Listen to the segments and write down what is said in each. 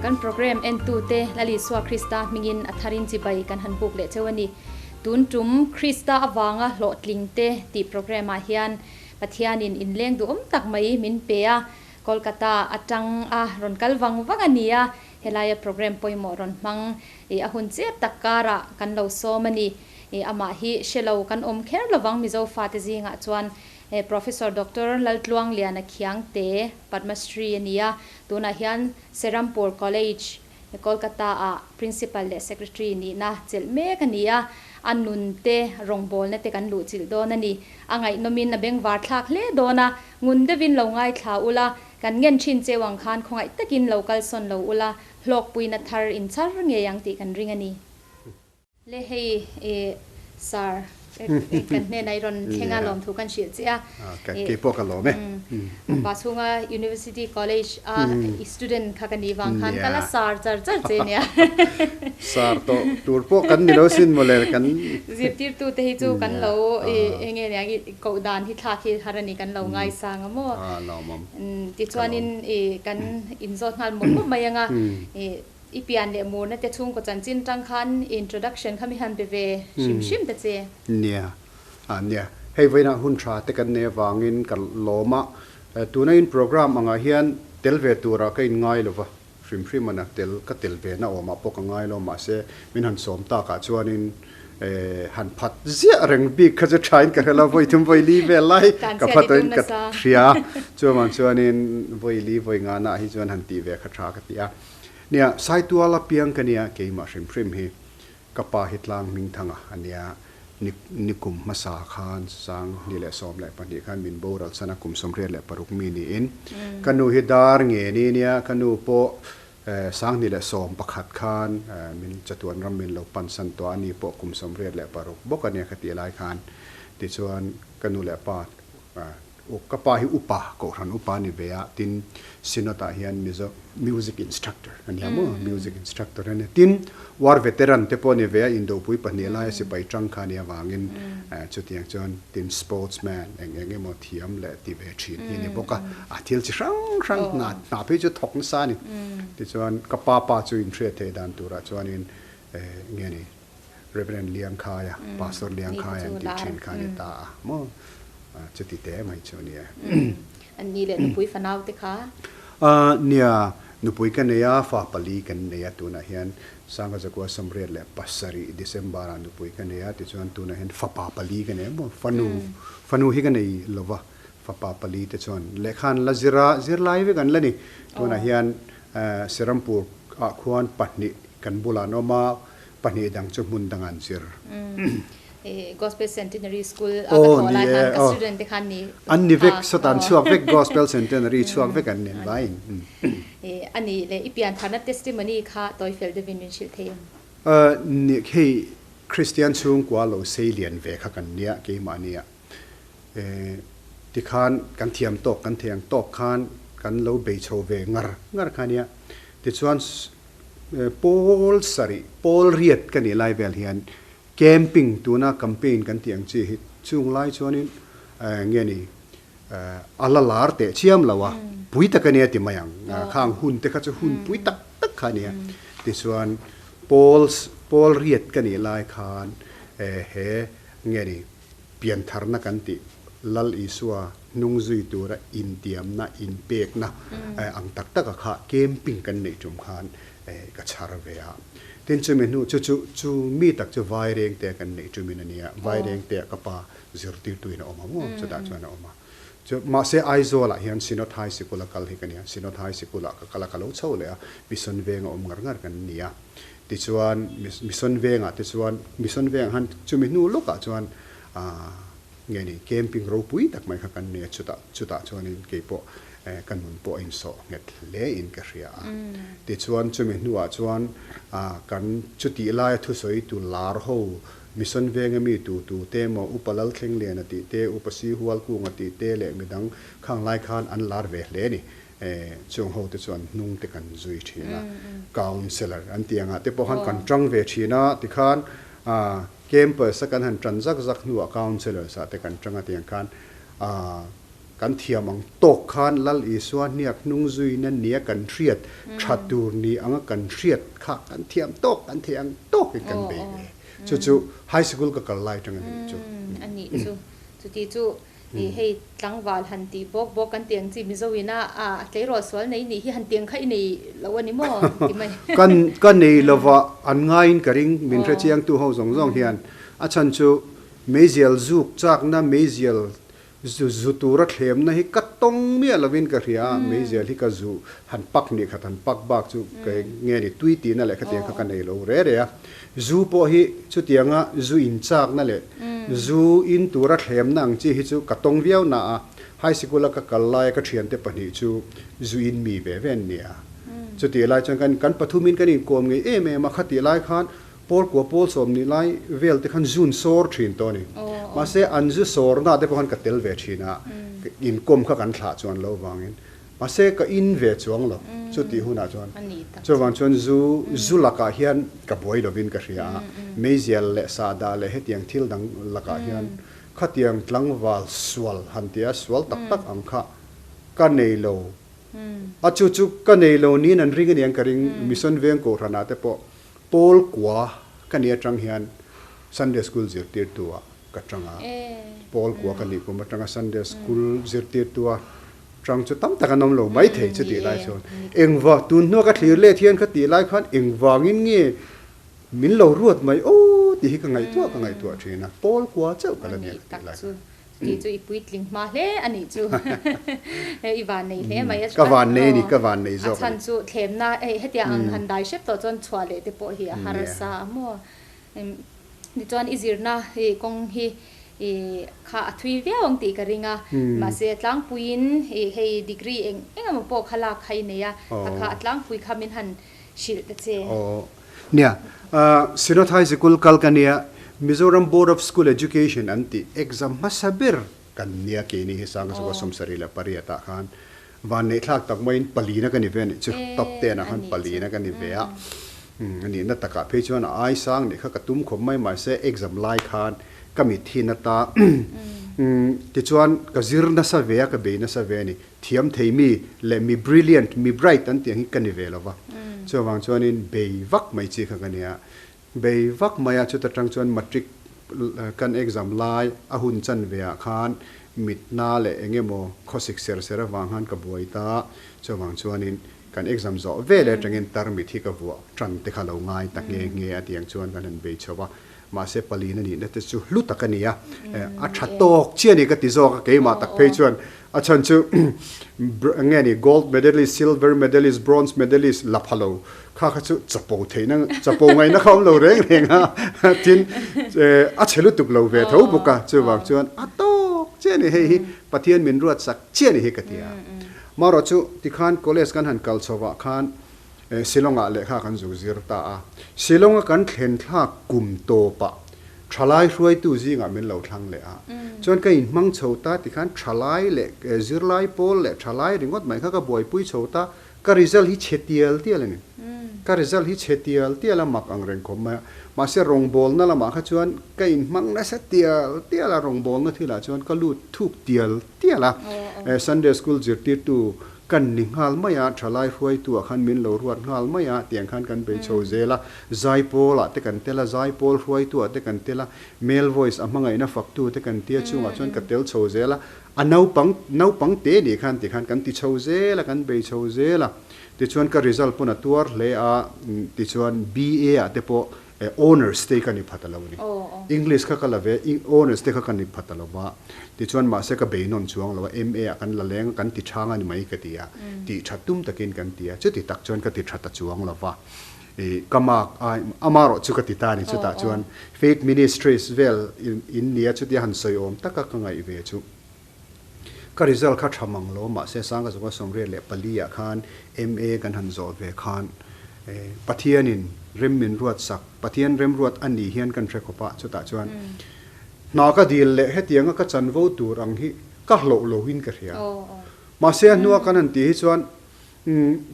Kan program entute Lal Isua Krista hmingin a tharin chibai kan han buk leh cheu a ni. Tun tum Krista avanga hlawhtlingte tih program ah hian Pathianin inleng duhawm tak mai min pe a, Kolkata atang a rawn kal vang vang a ni a, helaia program pawimawh rawn hmang i a hun chep tak karah kan lo sawm a ni. I amah hi hre lo kan awm kher lovang Mizo fate zingah chuan Professor Doctor Laltluangliana Khiangte Padma Shri a ni a, tunah hian Serampore College, Kolkata-ah Principal leh Secretary nihna chelh mek a ni a, a nun te, rawngbawlna te kan luhchilh dawn a ni. A ngaihnawmin a bengvar thlak hle dawn a, ngun deuhin lo ngaithla ula, kan ngen thin cheu ang khan khawngaih takin lo kalsawn lo ula, hlawkpuina thar inchar ngei ang tih kan ring a ni. Le hei i sir kan hnenah i rawn thleng a lawmthu kan hrilh che a. Kei pawh ka lawm e. Pa chhunga University College a i student kha ka nih vang khan ka la sir char char che nia. Sir tawh tur pawh kan ni lo sin mawle kan. Zirtirtu te hi chu kan lo eng nge niang i koh dan hi thlak hi har a ni kan lo ngaisang a maw. Lawmawm. Tichuanin i kan inzawt nghal mawp mawp mai anga i. I pian leh murna te chhungkaw chanchin tang khan introduction kha mi han pe ve hrim hrim ta che. Nia, ah nia. Hei vawiinah hun tha te kan nei avangin ka lawm a, tuna in program angah hian tel ve turah ka inngai lo va, hrim hrim ana tel ka tel ve na awmah pawh ka ngai lo mahse min han sawm takah chuanin han phat ziah reng bik kha chu thain ka hre lo, vawi thum vawi li vel lai ka phat awin ka hria, chuvang chuanin vawi li vawi nga naah hi chuan han tih ve kha tha ka ti a. Nia, Saitual a piang ka nia, keimah hrim hrim hi ka pa hi tlang hming thanga a nia, ni ni kum hmasa khan 2012 khan min boral san a, kum 86 mi niin ka nu hi dar nge ni nia, ka nu pawh 2011 khan min chatuan ram min lo pan san tawh a, ni pawh kum 86 bawk a nia kha tih lai khan, tichuan ka nu leh pa Ka pa hi upa, Kohhran upa a ni ve a, tin Synod ah hian Mizo music instructor a nia maw, music instructor a nia. Tin, war veteran te pawh a ni ve a, Indopui pahnih laia sipai tang kha a nih avangin chutiang chuan tin sportsman eng eng emaw thiam leh ti ve thin hi a ni bawk a, a thil chi hrang hrang hna hna phei chu thawk nasa a ni. Tichuan ka pa pa chu inhriat theih dan turah chuanin nge ni, Reverend Liangkhaia, Pastor Liangkhaia an tih thin kha a ni ta a maw? Chuti teh mai chu a ni e. An ni leh nupui fanau te kha? Nia, nupui ka nei a, fa pali kan nei a tunah hian Sangha Zakua 87 December ah nupui ka nei a, tichuan tunah hian fapa pali ka nei a maw? Fanu, fanu hi ka nei lo va, fapa pali te chuan lehkha an la zir a, zirlai vek an la ni. Tunah hian Serampur ah khuan pahnih kan bulah an awm a, Pahnih dang chu hmun dang an zir. Gospel Centenary School a ka thawh lai khan ka student te khan ni. An ni vek, sawtan chhuak vek Gospel Centenary chhuak vek an ni an vaiin. A nih leh i piantharna testimony kha tawi fel deuhin min hrilh thei em? Nih hei Kristian chhungkua lo sei lian ve kha kan nia keimahnia. Tikhan kan thiam tawk kan thei ang tawk khan kan lo bei chho ve ngar ngar kha nia. Tichuan Pawl sarih, pawl riat ka nih lai vel hian camping tuna campaign kan tih ang chi hi chung lai chuanin nge ni a la lar teh chiam lo a, pui tak a nia ti mai ang. Khang hun te kha chu hun pui tak tak kha a nia. Tichuan pawl pawl riat ka nih lai khan he nge ni piantharna kan tih Lal Isua hnung zui tura intiamna, inpekna ang tak taka kha camping kan neih tum khan ka chhar ve a. Tin chumi hnu chu chu chu mi tak chu Vairengte kan neih tumin a nia, Vairengte ah ka pa zirtirtuin a awm a maw chutah chuan a awm a. Chu mahse Aizawlah hian Synod High Sikul a kal hi ka nia, Synod High Sikul ah ka kal a, ka lo chho leh a, Mission Venga awm ngar ngar kan ni a. Tichuan Mission Vengah te chuan Mission Vengah khan chumi hnu lawkah chuan Nge ni, camping ropui tak mai kha kan nei a, chutah chutah chuanin kei pawh ka nun pawh a insawh nghet hle in ka hria a. Tichuan chumi hnuah chuan kan chutih laia thusawi tu lar ho, Mission Venga mi tu tu te emaw, Upa Lalthlengliana tih te, Upa Sihualkunga tih te leh midang khang lai khan an lar ve hle a ni. Chung ho te chuan hnung te kan zui thin a, counsellor an tih angah te pawh khan kan tang ve thin a, tikhan Campus a kan han tan zak zak hnuah counsellors ah te kan tang a tiang khan aah Kan thiam ang tawk khan Lal Isua hniak hnung zuina nia kan hriat tha tur ni anga kan hriat kha kan thiam tawk, kan theih ang tawkin kan bei ve. Chu chu high sikul ka kal lai tang a nih chu. A nih chu. Chuti chu i hei tlangval han tih bawk bawk kan tih ang chi Mizo ina a tleirawl sual nei nih hi han tih ang kha i nei lo a ni maw ti mai. Kan ka nei lova an ngaiin ka ring min hrechiangtu ho zawng zawng hian a chhan chu meizial zuk chakna meizial Zu zu tura thlemna hi ka tawng miah lovin ka hria a, meizial hi ka zu han pak nih khat han pak bak chu ka nge ni tui tihna leh khatiang kha ka nei lo re re a. Zu pawh hi chutianga zu inchakna leh zu in tura thlemna ang chi hi chu ka tawng viau na a, high sikula ka kal laia ka thiante pahnih chu zu in mi ve ve an ni a. Chutih lai chuan kan kan pathumin kan inkawm ngei em em a, khatih lai khan Pawl kua pawl sawm nih lai vel te khan zun sawr thin tawh a ni. Mahse an zu sawrna te pawh khan ka tel ve thin a, inkawm kha kan thlah chuan lo vangin. Mahse ka in ve chuang lo chu tih hunah chuan. Chuvang chuan zu zu lakah hian ka buai lovin ka hria a, meizial leh sahdah leh hetiang thil dang lakah hian khatiang tlangval sual han tia sual tak tak ang kha ka nei lo. A chu chu ka nei lo niin an ring aniang ka ring Mission Veng Kohhranah te pawh Pawl kua ka nih atang hian Sunday School zirtirtu ah ka tang a, Pawl kua ka nih kum atanga Sunday School zirtirtu a tang chu tam tak an awm lo mai thei chutih lai chuan engvang tun hnua ka thlir let hian ka tih lai khan engvangin nge min lo ruat mai aw tih hi ka ngaihtuah ka ngaihtuah thin a, Pawl kua chauh ka la nia ka tih lai khan. Tih chu i puitling hma hle a nih chu. I van nei hle mai. Ka van nei a ni, ka van nei zawk a ni. A chhan chu thlemna hei hetiang ang han dai hrep tawh chuan chhuah leh te pawh hi a harsa a maw. Tichuan i zirna kawng hi kha a thui viau ang tih ka ring a. Mahse a tlangpuiin hei degree eng eng emaw pawh kha lak kha i nei a, a kha a tlangpui kha min han hrilh ta che. Nia, Synod High Sikul kal ka nia, Mizoram Board of School Education an tih exam hmasa ber kan nia keini hi Sangasuka 78 ah khan vanneih thlak tak maiin palina ka ni ve a nih chu, top ten ah khan palina ka ni ve a, a nihna takah phei chuan a ai sang nih kha ka tum khawp mai mahse exam lai khan ka mit thin ata tichuan ka zir nasa ve a ka bei nasa ve a ni. Thiam thei mi leh mi brilliant, mi bright an tih ang hi ka ni ve lo va. Chuvang chuanin bei vak mai chi kha ka nia. Bei vak mai a, chuta tang chuan matric kan exam lai a hun chan ve ah khan mitna leh eng emaw khawsik ser ser avang khan ka buai ta. Chuvang chuanin kan exam zawh vel atangin tarmit hi ka vuah tan te kha lo ngai ta nghe nghe a tiang chuan kan han bei chho va. Mahse palina nihna te chu hlu tak a ni a, a tha tawk chiah a ni ka ti zawk a, keimah tak phei chuan a chhan chu nge ni gold medalist, silver medalist, bronze medalist la pha lo kha kha chu chapo theihna chapo ngaihna kha awm lo reng reng a, tin a chhe lutuk lo ve tho bawk a, chuvang chuan a tawk chiah a ni hei hi Pathian min ruatsak chiah a ni hi ka ti a. Marawh chu tikhan college kan han kal chhovah khan Shillong-ah lehkha kan zuk zir ta a. Shillong-a kan thlen thlak kum tawpah thalai hruaitu zingah min lo thlang leh a. Chuan ka inhmang chho ta tikhan thalai leh zirlai pawl leh thalai ringawt mai kha ka buaipui chho ta. Ka result hi chhe tial tial a ni. Ka result hi chhe tial tial a mak ang reng khawp mai a. Mahse rawngbawlna lamah kha chuan ka inhmang nasa tial tial a, rawngbawlna thilah chuan ka lut thuk tial tial a. Sunday school zirtirtu Kan ni nghal mai a, thalai hruaitu ah khan min lo ruat nghal mai a, tiang khan kan bei chho zel a, zaipawl ah te kan tel a, zaipawl hruaitu ah te kan tel a, male voice a hmangaihna faktu te kan tia chungah chuan ka tel chho zel a, a naupang naupang te nih khan tikhan kan ti chho zel a, kan bei chho zel a, tichuan ka result pawn a tuar hle a, tichuan BA ah te pawh Honours te hi ka ni phat a lo ni. English kha ka la ve, Honours te kha ka ni phat a lo va. Tichuan mahse ka bei nawn chuang lo a, MA ah kan la leng a, kan ti chhang a ni mai ka ti a. Tih that tum takin kan ti a, chuti tak chuan ka ti tha ta chuang lo va. Ih ka mark ai, amarawh chu ka ti ta a ni chutah chuan Faith Ministries vel in nia chutia han sawi awm taka ka ngaih ve chu. Ka result kha tha mang lo, mahse Sangkazawka 84 ah khan MA kan han zawh ve khan Pathianin rem min ruat sak, Pathian remruat a nih hian kan hre khawp a, chutah chuan hna ka dil leh hetianga ka chanvo tur ang hi ka hlauh lo in ka hria. Mahse a hnua kan han tih hi chuan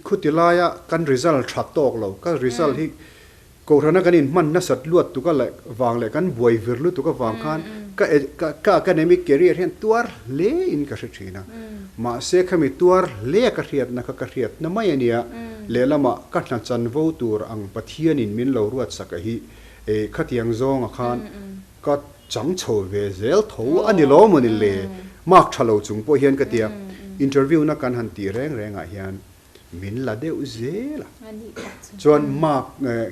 khuti laia kan result tha tawk lo, ka result hi. Kohhrana kan inhman nasat luat tuk a leh vang leh kan buai vir lutuk avang khan ka ka academic career hian tuar hle in ka hre thin a. Mahse khami tuar hle a ka hriatna kha ka hriatna mai a nia. Lehlamah ka hna chanvo tur ang Pathianin min lo ruatsak a hi khatiang zawnga khan ka chang chho ve zel tho a ni lo maw ni le? Mark tha lo chung pawh hian ka tia interview na kan han tih reng rengah hian min la deuh zel a. Chuan mark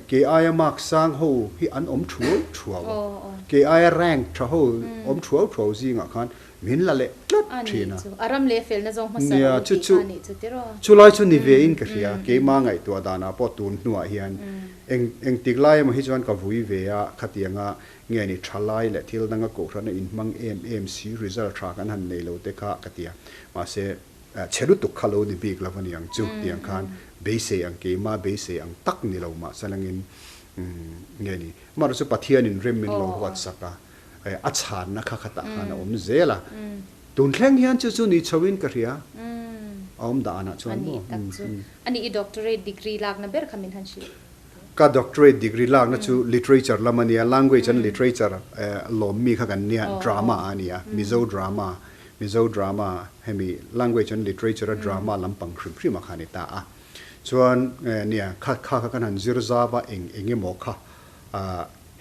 kei aia mark sang ho hi an awm thuau thuau a, kei aia rank tha ho awm thuau thuau zingah khan min la leh tlat thin a. Nia chu chu chulai chu ni ve in ka hria, keimah ngaihtuah danah pawh tun hnuah hian eng engtik lai emaw hi chuan ka vui ve a, khatianga nge ni tha lai leh thil danga kohhran a inhmang em em si result tha kan han nei lo te kha ka ti a, mahse Chhe lutuk kha lo ni bik lo a ni ang chu tiang khan beisei ang keimah beisei ang tak ni lo mah salangin nge ni. Amaherawhchu chu Pathianin rem min lo ruatsak a, a chhanna kha khatah khan a awm zel a. Tun thleng hian chu chu ni chhoin ka hria a awm danah chuan maw. A nih tak chu. A nih i doctorate degree lakna ber kha min han hrilh. Ka doctorate degree lakna chu literature lam a nia, language and literature lawmmi kha kan nia, drama a nia, Mizo drama. Mizo drama, hemi language and literature a drama lampang hrim hrim a kha a ni ta a. Chuan nia, kha kha kha kan han zir zau a, eng eng emaw kha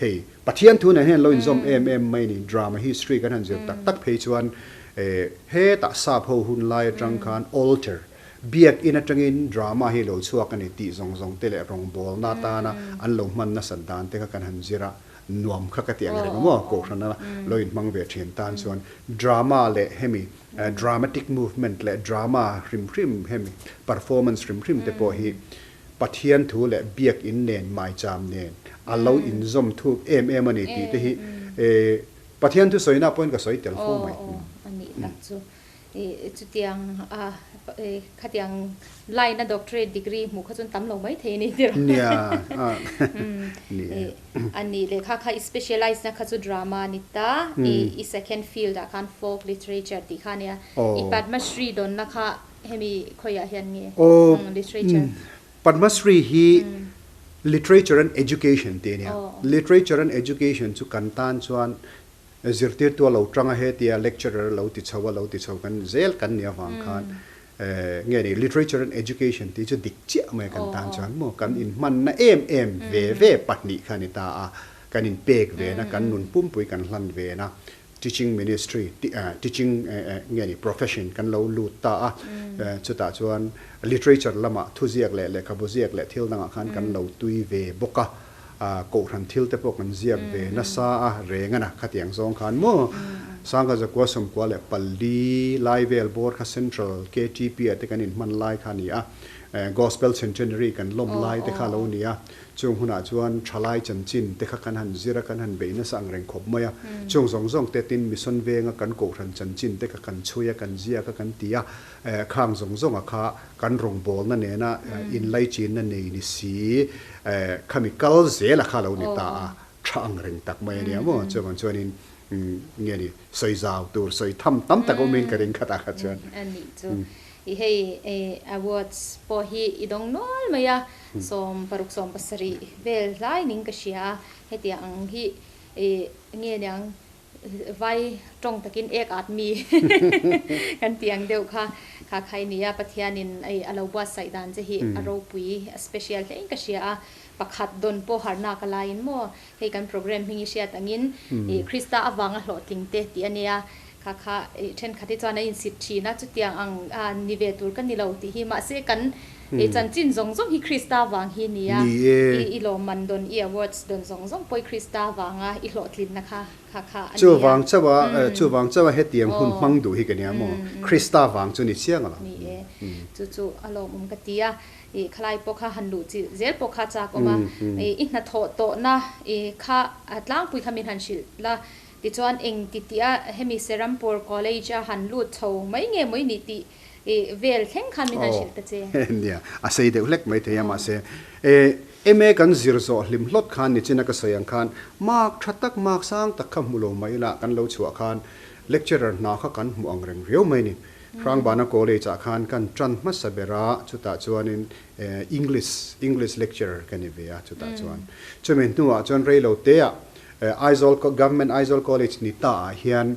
hei Pathian thu nen hian lo inzawm em em mai a ni. Drama history kan han zir tak tak phei chuan hetah sap ho hun lai atang khan altar, biak in atangin drama hi lo chhuak a ni tih zawng zawng te leh rawngbawlna atana an lo hman nasat dan te kha kan han zir a. Nuam kha ka ti ang reng a maw? Kohhrana lo inhmang ve thin tan chuan drama leh hemi dramatic movement leh drama hrim hrim hemi performance hrim hrim te pawh hi Pathian thu leh biakin nen maicham nen a lo inzawm thuk em em a ni tih te hi Pathian thu sawina pawhin ka sawi tel fo mai. Aw aw a nih tak chu. Chutiang a khatiang line a doctorate degree hmuh kha chuan tam lo mai thei a ni tirh. Nia a nia. A nih lehkha kha i specialize na kha chu drama a ni ta i second field ah khan folk literature tih kha a nia. I Padma Shri dawnna kha hemi khawiah hian nge literature. Padma Shri hi literature and education tih a nia. Literature and education chu kan tan chuan Zirtirtu a lo tang a hetia lecturer a lo ti chho a lo ti chho kan zel kan nih avang khan nge ni literature and education tih chu dik chiah mai kan tan chuan maw kan inhmanna em em ve ve pahnih kha a ni ta a, kan inpek ve na kan nun pumpui kan hlan ve na teaching ministry teaching nge ni profession kan lo lut ta a, chutah chuan literature lamah thuziak leh lehkhabu ziak leh thil dangah khan kan lo tui ve bawk a. Kohhran thil te pawh kan ziak ve nasa a, reng a na khatiang zawng khan maw Sangha Zakua Sawmkua leh Pali lai vel bawr kha Central KTP ah te kan inhman lai kha a ni a, Gospel Centenary kan lawm lai te kha a lo ni a, chung hunah chuan thalai chanchin te kha kan han zir a, kan han bei nasa ang reng khawp mai a, chung zawng zawng te tin Mission venga kan kohhran chanchin te kha kan chhui a, kan ziak a, kan ti a, khang zawng zawnga kha Kan rawngbawlna nena inlaichinna nei ni si, khami kal zela kha lo ni ta a, tha ang reng tak mai a nia maw? Chuvang chuanin nge ni sawi zau tur, sawi tham tam tak awmin ka ring khat ah kha chuan. A nih chu. I hei awards pawh hi i dawng nual mai a, 16 17 vel hlai ning ka hria a, hetiang ang hi nge niang Vai tawng takin ek at mi kan tih ang deuh kha kha khai nia Pathianin ei a lo buatsaih dan che hi a ropui a special hle in ka hria a, pakhat dawn pawh harhna ka laiin maw hei kan program hming i hriat angin ih Krista avanga hlawhtling te tih a nia kha kha ih thenkhat hi chuan a insit thin a chutiang ang a ni ve tur ka ni lo tih hi mahse kan I chanchin zawng zawng hi Krista vang hi nia. I lawmman dawn, i awards dawn zawng zawng pawh i Krista vanga i hlawhtlinna kha kha kha a nia. Chuvang chauh a, chuvang chauh a hetiang hun hmang duh hi ka nia maw? Krista vang chu ni chiang a lo. Ni e. Chu chu a lawmawm ka ti a. I khalai pawh kha han luh chilh zel pawh kha chak awm a. I hnathawh tawhna i kha tlangpui kha min han hrilh la. Tichuan eng ti tih a hemi Serampore College a han lut chho mai nge maw i nih tih I vel thleng khan min han hrilh ta che. Nia, a sei deuh hlek mai thei a, mahse MA kan zir zawh hlim hlawt khan nichina ka sawi ang khan mark tha tak, mark sang tak kha hmu lo mai ila kan lo chhuah khan lecturer hna kha kan hmu ang reng riau mai ni. Hrangbana College ah khan kan tan hmasa ber a, chutah chuanin English, English lecturer ka ni ve a chutah chuan. Chumi hnuah chuan reilo te ah Aizawl, Government Aizawl College ni ta ah hian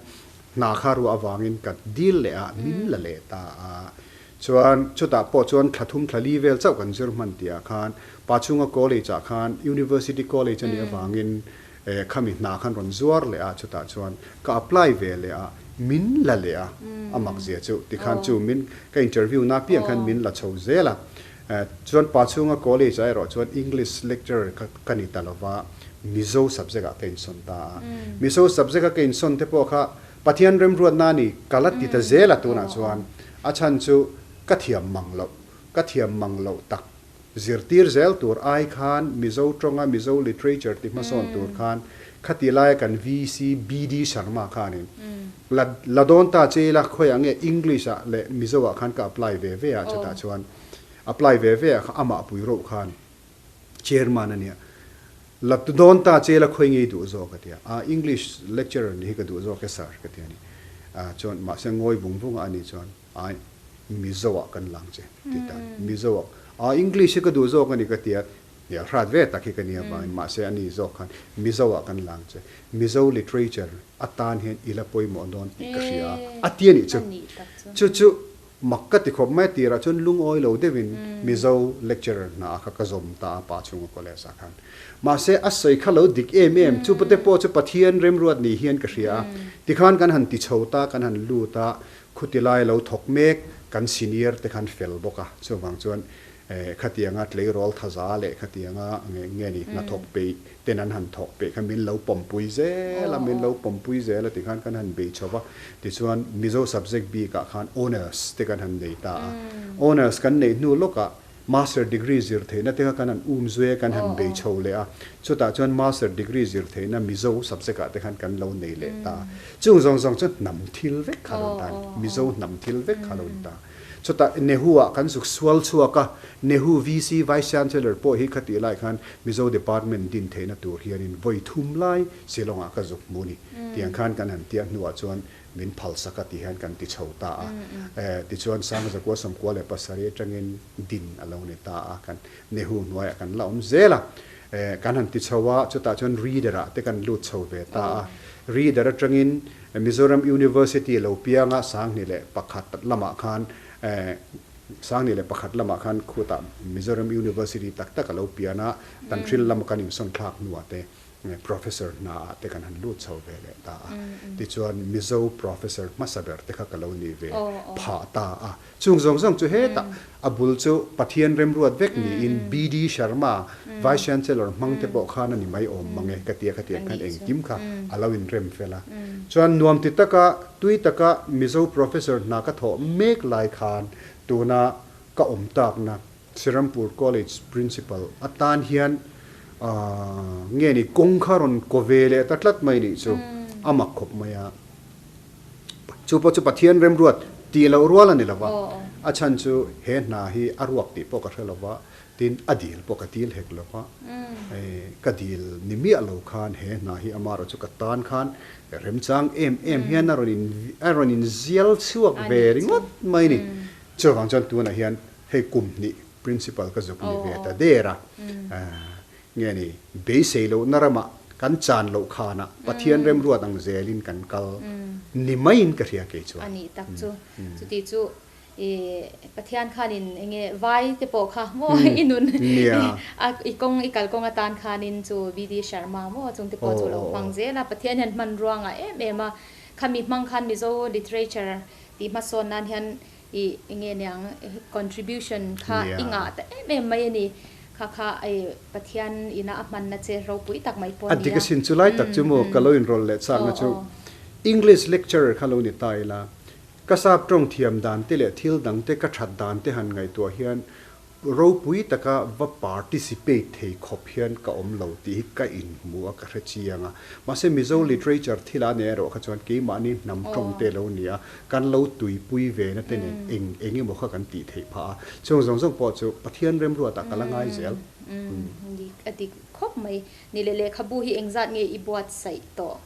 hna kha ruah avangin ka dil leh a, min la leh ta a. Chuan chutah pawh chuan thla thum thla li vel chauh kan zir hman tih ah khan Pachhunga College ah khan University College a nih avangin khami hna khan rawn zuar leh a, chutah chuan ka apply ve leh a, min la leh a, a mak zia chu tikhan chu min ka interview na piang khan min la chho zel a. Chuan Pachhunga College ah erawh chuan English lecturer kha ka ni ta lova, Mizo subject ah ka insawn ta a. Mizo subject a ka insawn te pawh kha Pathian remruatna a ni, ka la ti ta zel a tunah chuan a chhan chu ka thiam mang loh, ka thiam mang loh tak zirtir zel tur ai khan Mizo tawnga Mizo literature ti hmasawn tur khan khati laia kan VC BD Sharma khanin la la dawn ta che ila khawiah nge English ah leh Mizo ah khan ka apply ve ve a chutah chuan apply ve ve ah kha amah pui roh khan Chairman a nia. La tu dawn ta che la khawi ngei duh zawk a tia. A English lecturer ni hi ka duh zawk e sir ka ti a ni. A chuan mahse ngawi vung vung a ani chuan ai Mizo ah kan lang che ti ta. Mizo ah a English hi ka duh zawk a ni ka tia. Hnial hrat ve tak hi ka nia vangin mahse ani zawk khan Mizo ah kan lang che. Mizo literature atan hian i la pawimawh dawn tih ka hria a a ti a nih chu. Chu chu Mak ka ti khawp mai tirah chuan lungawi lo deuhin Mizo lecturer hna kha ka zawm ta a pa chhunga college ah khan. Mahse a sawi kha lo dik em em, chu pute pawh chu Pathian remruat ni hian ka hria a. Tikhan kan han ti chho ta, kan han lut a, khuti lai lo thawk mek kan senior te khan fel bawk a, chuvang chuan Khatianga tleirawl thaza leh khatianga nge nge ni hnathawk peih ten an han thawk peih kha min lo pawmpui zel a, min lo pawmpui zel a tikhan kan han bei chho va. Tichuan Mizo subject bikah khan honours te kan han nei ta a. Honours kan neih hnu lawkah master degree zir theihna te kha kan han um zui a, kan han bei chho leh a. Chutah chuan master degree zir theihna Mizo subject ah te khan kan lo nei leh ta a. Chung zawng zawng chu hnam thil vek kha lo ni ta a ni, Mizo hnam thil vek kha lo ni ta a. Chutah Nehu ah kan zuk sual chhuak a, Nehu VC, Vice Chancellor, pawh hi khatih lai khan Mizo Department din theihna tur hianin vawi thum lai Shillong ah ka zuk hmu ni. Tiang khan kan han tia hnuah chuan min phalsak a ti hian kan ti chho ta a. Tichuan Sangzakua 97 atangin din a lo ni ta a, kan Nehu hnuaiah kan la awm zel a. Kan han ti chho a, chutah chuan Reader ah te kan lut chho ve ta a. Reader atangin Mizoram University lo pianga 2001 lamah khan 2001 lamah khan khutah Mizoram University tak tak a lo pian a, Tanhril lama kan insawn thlak hnuah te Professor hna ah te kan han lut chho ve leh ta a. Tichuan Mizo Professor hmasa ber te kha ka lo ni ve phah ta a. Chung zawng zawng chu hetah a bul chu Pathian remruat vek niin BD Sharma, Vice Chancellor hmang te pawh khan a ni mai awm mang e ka tia ka tiang khan engkim kha a lo inrem fel a. Chuan nuam ti taka tui taka Mizo Professor hna ka thawh mek lai khan tuna ka awm takna Serampur College Principal atan hian nge ni kawng kha rawn kaw ve leh ta tlat mai nih chu a mak khawp mai a. Chu pawh chu Pathian remruat tih loh rual a ni lo va, a chhan chu he hna hi a ruak tih pawh ka hre lo va, tin a dil pawh ka dil hek lo va, ka dil ni miah lo khan he hna hi amaherawh chu ka tan khan remchang em em hian a rawn in a rawn inzial chhuak ve ringawt mai a ni. Chuvang chuan tunah hian hei kum hnih principal ka zuk ni ve ta der a. Nge ni, beisei lohna ramah kan chan loh khanah Pathian remruat ang zelin kan kal ni maiin ka hria kei chuan. A nih tak chu. Chuti chu i Pathian khanin enge vai te pawh kha maw i nun i kawng i kalkawng atan khanin chu BD Sharma maw chung te pawh chu lo hmang zel a. Pathian hian hman ruangah em em a. Khami hmang khan Mizo literature tih hmasawn nan hian I enge niang contribution kha i ngah ta em em mai a ni. Kha kha i Pathian ina a hmanna che ropui tak mai pawh a nia. A dik asin chu lai tak chu maw ka lo inrawlh leh chakna chu English lecturer kha lo ni ta ila ka sap tawng thiam dan te leh thil dang te ka that dan te han ngaihtuah hian Ropui taka va participate thei khawp hian ka awm lo tih hi ka inhmu a, ka hre chiang a. Mahse Mizo literature thil a nei erawh kha chuan keimahni hnam tawng te lo ni a, kan lo tuipui ve na te nen eng eng emaw kha kan tih theih phah a. Chung zawng zawng pawh chu Pathian remruatah ka la ngai zel. Dik a dik khawp mai. Ni leh lehkhabu hi engzat nge i buatsaih tawh?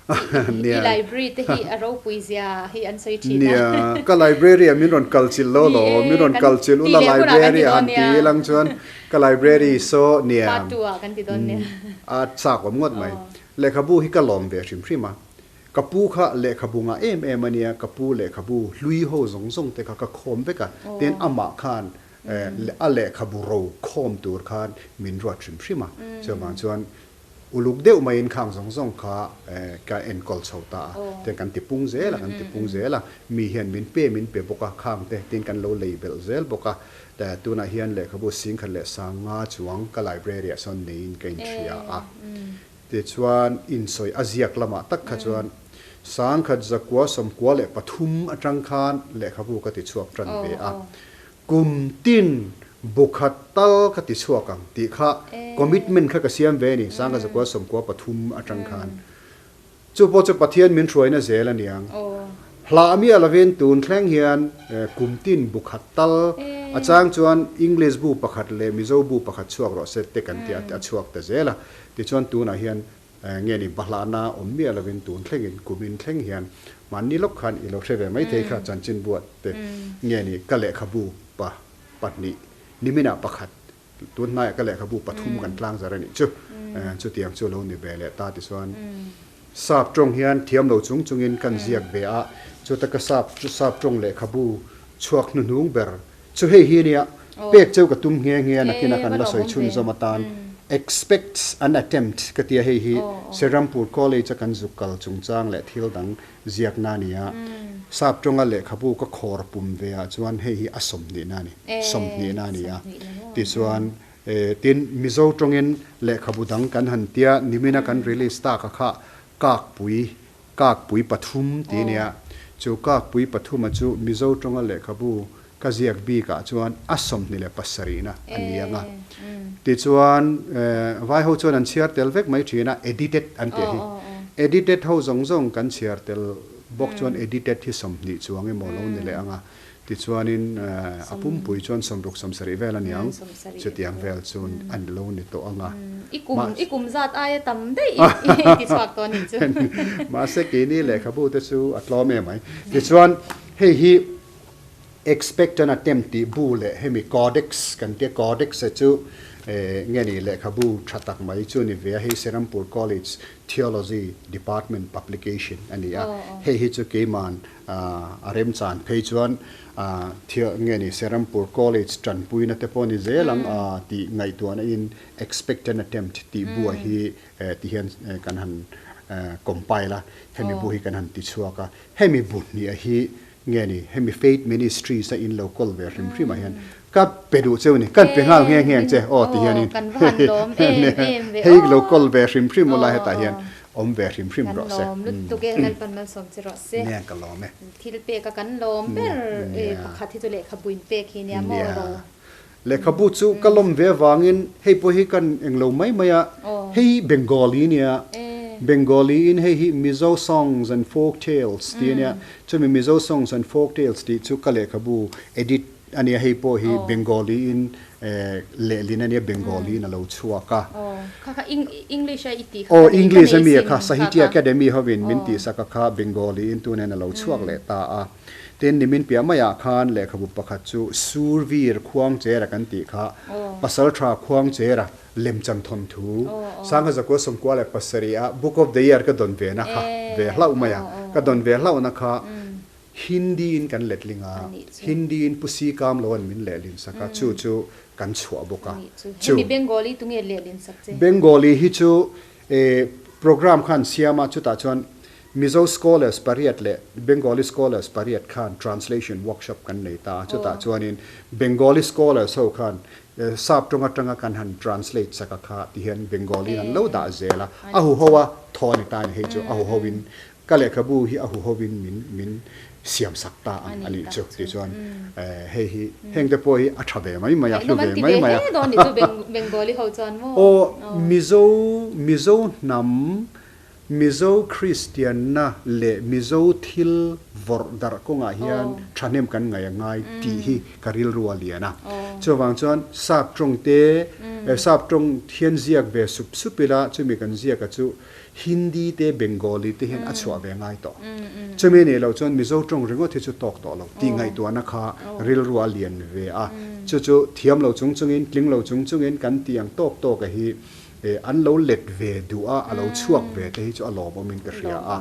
I library te hi a ropui zia hi an sawi thin a. Nia, ka library ah min rawn kal chilh lo lo, min rawn kal chilh ula library ah han ti lang chuan ka library saw nia. Part 2 ah kan ti dawn nia. A chak awm ngawt mai. Lehkhabu hi ka lawm ve hrim hrim a. Ka pu kha lehkhabu ngah em em a nia, ka pu lehkhabu hlui ho zawng zawng te kha ka khawm vek a, tin amah khan a lehkhabu ro khawm tur khan min ruat hrim hrim a. Chuvang chuan Uluk deuh maiin khang zawng zawng kha ka enkawl chho ta a, tin kan ti pung zel a, kan ti pung zel a, mi hian min pe min pe bawk a, khang te tin kan lo lei belh zel bawk a, tunah hian lehkhabu singkhat leh sanga chuang ka library ah sawn neiin ka inhria a, tichuan insawi a ziak lamah tak kha chuan sangkhat zakua 93 atang khan lehkhabu ka ti chhuak tan ve a. Kum tin bu khat tal ka ti chhuak ang tih kha commitment kha ka siam ve a ni, Sangha zakua 93 atang khan. Chu pawh chu Pathian min hruaina zel a niang. Hlah miah lovin tun thleng hian kum tin bu khat tal a chang chuan English bu pakhat leh Mizo bu pakhat chhuak rawh se te kan ti a, a chhuak ta zel a. Tichuan tunah hian Nge ni bahlahna awm miah lovin tun thlengin kumin thleng hian mahni lawk khan i lo hre ve mai thei kha chanchin buat te nge ni ka lehkhabu pa pahnih niminah pakhat tun hnaiah ka lehkhabu pathum kan tlang zar a nih chu chutiang chu lo ni ve leh ta tichuan sap tawng hian thiam lo chung chungin kan ziak ve a chuta ka sap sap tawng lehkhabu chhuak hnuhnung ber Chu hei hi nia, pek cheu ka tum nghe nghe a nakin a kan la sawi chhunzawm atan Expects an attempt ka tia hei hi Serampur College a kan zuk kal chungchang leh thil dang ziakna a ni a, sap tawnga lehkhabu ka khawr pum ve ah chuan hei hi a sawmhnihna a ni, sawmhnihna a ni a. Tichuan tin Mizo tawngin lehkhabu dang kan han tia nimina kan release tak a kha Kakpui Kakpui pathum ti nia. Chu kakpui pathuma chu Mizo tawnga lehkhabu ka ziak bikah chuan a 27na a ni ang a. Tichuan vai ho chuan an chhiar tel vek mai thin a, edited an tih hi. Edited ho zawng zawng kan chhiar tel bawk chuan edited hi 20 chuang emaw lo ni leh ang a. Tichuanin a pumpui chuan 60 70 vel a niang, chutiang vel chu an lo ni tawh ang a. I kum i kum zat aia tam daih i ti chhuak tawh a nih chu. Mahse keini lehkhabu te chu a tlawm em mai. Tichuan hei hi Expect an Attempt tih bu leh hemi Codex kan tia Codex a chu nge ni lehkhabu tha tak mai chu ni ve a, hei Serampore College Theology Department publication a ni a, hei hi chu keiman A remchan phei chuan thil nge ni Serampore College tanpuina te pawh ni zel ang a tih ngaihtuahna in expect and attempt tih buai hi ti hian kan han compile a, hemi bu hi kan han ti chhuak a. Hemi bu hniah hi nge ni hemi Faith Ministries a in lo kawl ve hrim hrim ah hian ka pe duh cheu ni, kan pe nghal nghe nghe ang che aw ti hianin hei lo kawl ve hrim hrim ula hetah hian Awm ve hrim hrim rawh se. Kan lawm lutuk e, Lalpan malsawm che rawh se. Nia ka lawm e. Thil pek a kan lawm ber e pakhat hi chu lehkhabu in pek hi nia maw ro. Lehkhabu chu ka lawm ve avangin hei pawh hi kan englo mai mai a, hei Bengali nia, Bengali in hei hi Mizo Songs and Folk Tales tih a nia, chumi Mizo Songs and Folk Tales tih chu ka lehkhabu edit A nia hei pawh hi Bengali in lehlin a nia Bengali in a lo chhuak a. Aw kha kha English a i tih kha Aw English a mi a kha Sahitya Academy hovin min tih sak a kha Bengali in tunin a lo chhuak leh ta a. Tin nimin piah maiah khan lehkhabu pakhat chu Survir Khuangchera kan tih kha Pasaltha Khuangchera lemchan thawnthu Sangha Zakua 97 a Book of the Year ka dawn ve na kha ve hlauh mai a ka dawn ve hlauhna kha Hindi in kan letling a, Hindi in Pu Si Kam lo an min lehlin sak a, chu chu kan chhuah bawk a. Chu. Hemi Bengali tunge lehlin sak che? Bengali hi chu program khan siam a, chutah chuan Mizo scholars pariat leh Bengali scholars pariat khan translation workshop kan nei ta a, chutah chuanin Bengali scholars ho khan sap tawng atanga kan han translate sak a kha tihian Bengali in an lo dah zel a, a huho a thaw a ni ta a ni hei chu, a huho in Ka lehkhabu hi a huhovin min min siam sak ta ang a nih chu tih chuan hei hi heng te pawh hi a tha ve mai mai a, hlu ve mai mai a. Aw Mizo Mizo hnam Mizo Kristianna leh Mizo thil vawrh darh kawngah hian thahnem kan ngaih a ngai tih hi ka rilru a lian a. Chuvang chuan sap tawng te. Sap tawng hian ziak ve sup sup ila chumi kan ziak a chu Hindi te Bengali te hian a chhuah ve ngai tawh. Chumi nih loh chuan Mizo tawng ringawt hi chu tawk tawh lo tih ngaihtuahna kha rilru a lian ve a. Chu chu thiam lo chung chungin tling lo chung chungin kan tih ang tawk tawk a hi an lo let ve duh a, a lo chhuak ve te hi chu a lawmawmin ka hria a.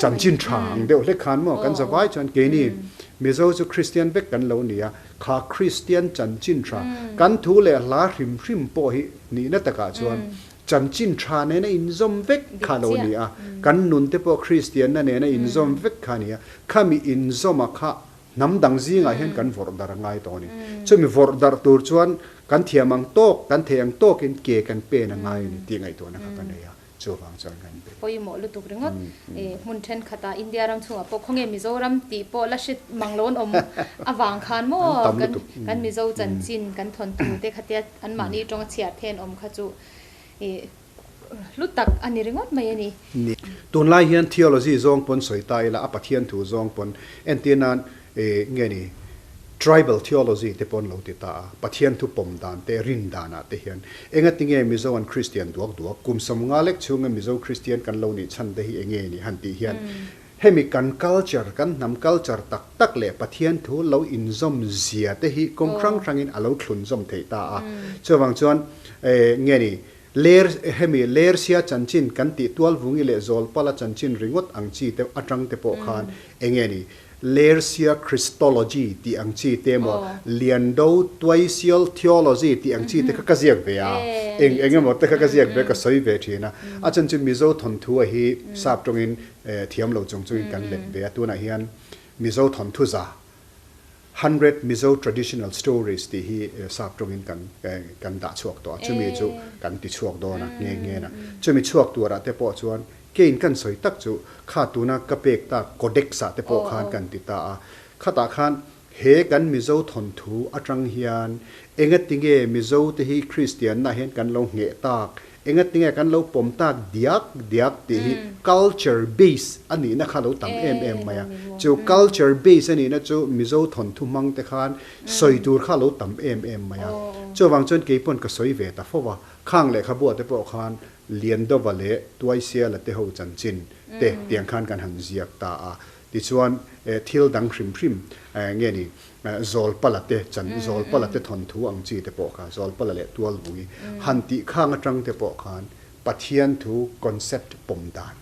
Chanchin tha ang deuh hlek khan maw kan zavai chuan keini Mizo chu Kristian vek kan lo ni a, kha Kristian chanchin tha kan thu leh hla hrim hrim pawh hi nihna takah chuan Chanchin tha nena inzawm vek kha lo ni a, kan nun te pawh Kristianna nena inzawm vek kha a ni a, khami inzawma kha hnam dang zingah hian kan vawrh darh a ngai tawh a ni. Chumi vawrh darh tur chuan kan thiam ang tawk, kan thei ang tawkin ke kan pen a ngai a ni tih ngaihtuahna kha ka nei a, chuvang chuan kan be. Pawimawh lutuk ringawt hmun thenkhatah India ram chhungah pawh khawnge Mizoram tih pawh la hre mang lo an awm avang khan maw kan Mizo chanchin kan thawnthu te khatia Anmahni tawnga chhiar then awm kha chu i hlu tak a ni ringawt mai a ni. Ni. Tunlai hian theology zawng pawn sawi ta ila, a Pathian thu zawng pawn entir nan nge ni tribal theology te pawn lo ti ta a, Pathian thu pawm dan te rin danah te hian engati nge Mizo an Christian duak duak, kum sawmnga lek chhunga Mizo Christian kan lo nih chhan te hi enge ni han tih hian Hemi kan culture, kan hnam culture tak tak leh Pathian thu lo inzawm zia te hi kawng hrang hrangin a lo thlunzawm theih ta a. Chuvang chuan nge ni, ler, hemi Lersia chanchin kan tih Tualvungi leh Zawlpala chanchin ringawt ang chi te atang te pawh khan enge ni, Lersia Christology tih ang chi te emaw, Liando Tuaisial Theology tih ang chi te kha ka ziak ve a, eng eng emaw te kha ka ziak ve, ka sawi ve thin a. A chan chu Mizo thawnthu a hi sap tawngin Thiam lo chung chungin kan let ve a, tunah hian Mizo thawnthu za, Hundred Mizo Traditional Stories tih hi sap tawngin kan kan dah chhuak tawh a, chumi chu kan ti chhuak dawn a nghe nghe na. Chumi chhuak turah te pawh chuan kein kan sawi tak chu kha tuna ka pek tak Codex ah te pawh khan kan ti ta a, khatah khan he kan Mizo thawnthu atang hian engatinge Mizo te hi Kristianna hian kan lo ngheh tak Engatinge kan lo pawm tak diak diak tih hi culture base a nihna kha lo tam em em mai a. Chu culture base a nihna chu Mizo thawnthu hmang te khan sawi tur kha lo tam em em mai a. Chuvang chuan kei pawn ka sawi ve ta fo a, khang lehkhabuah te pawh khan Liandova leh Tuaisiala te ho chanchin te tiang khan kan han ziak ta a. Tichuan thil dang hrim hrim nge ni Zawlpala te chan, Zawlpala te thawnthu ang chi te pawh kha, Zawlpala leh Tualvungi han tih khang atang te pawh khan Pathian thu concept pawm dan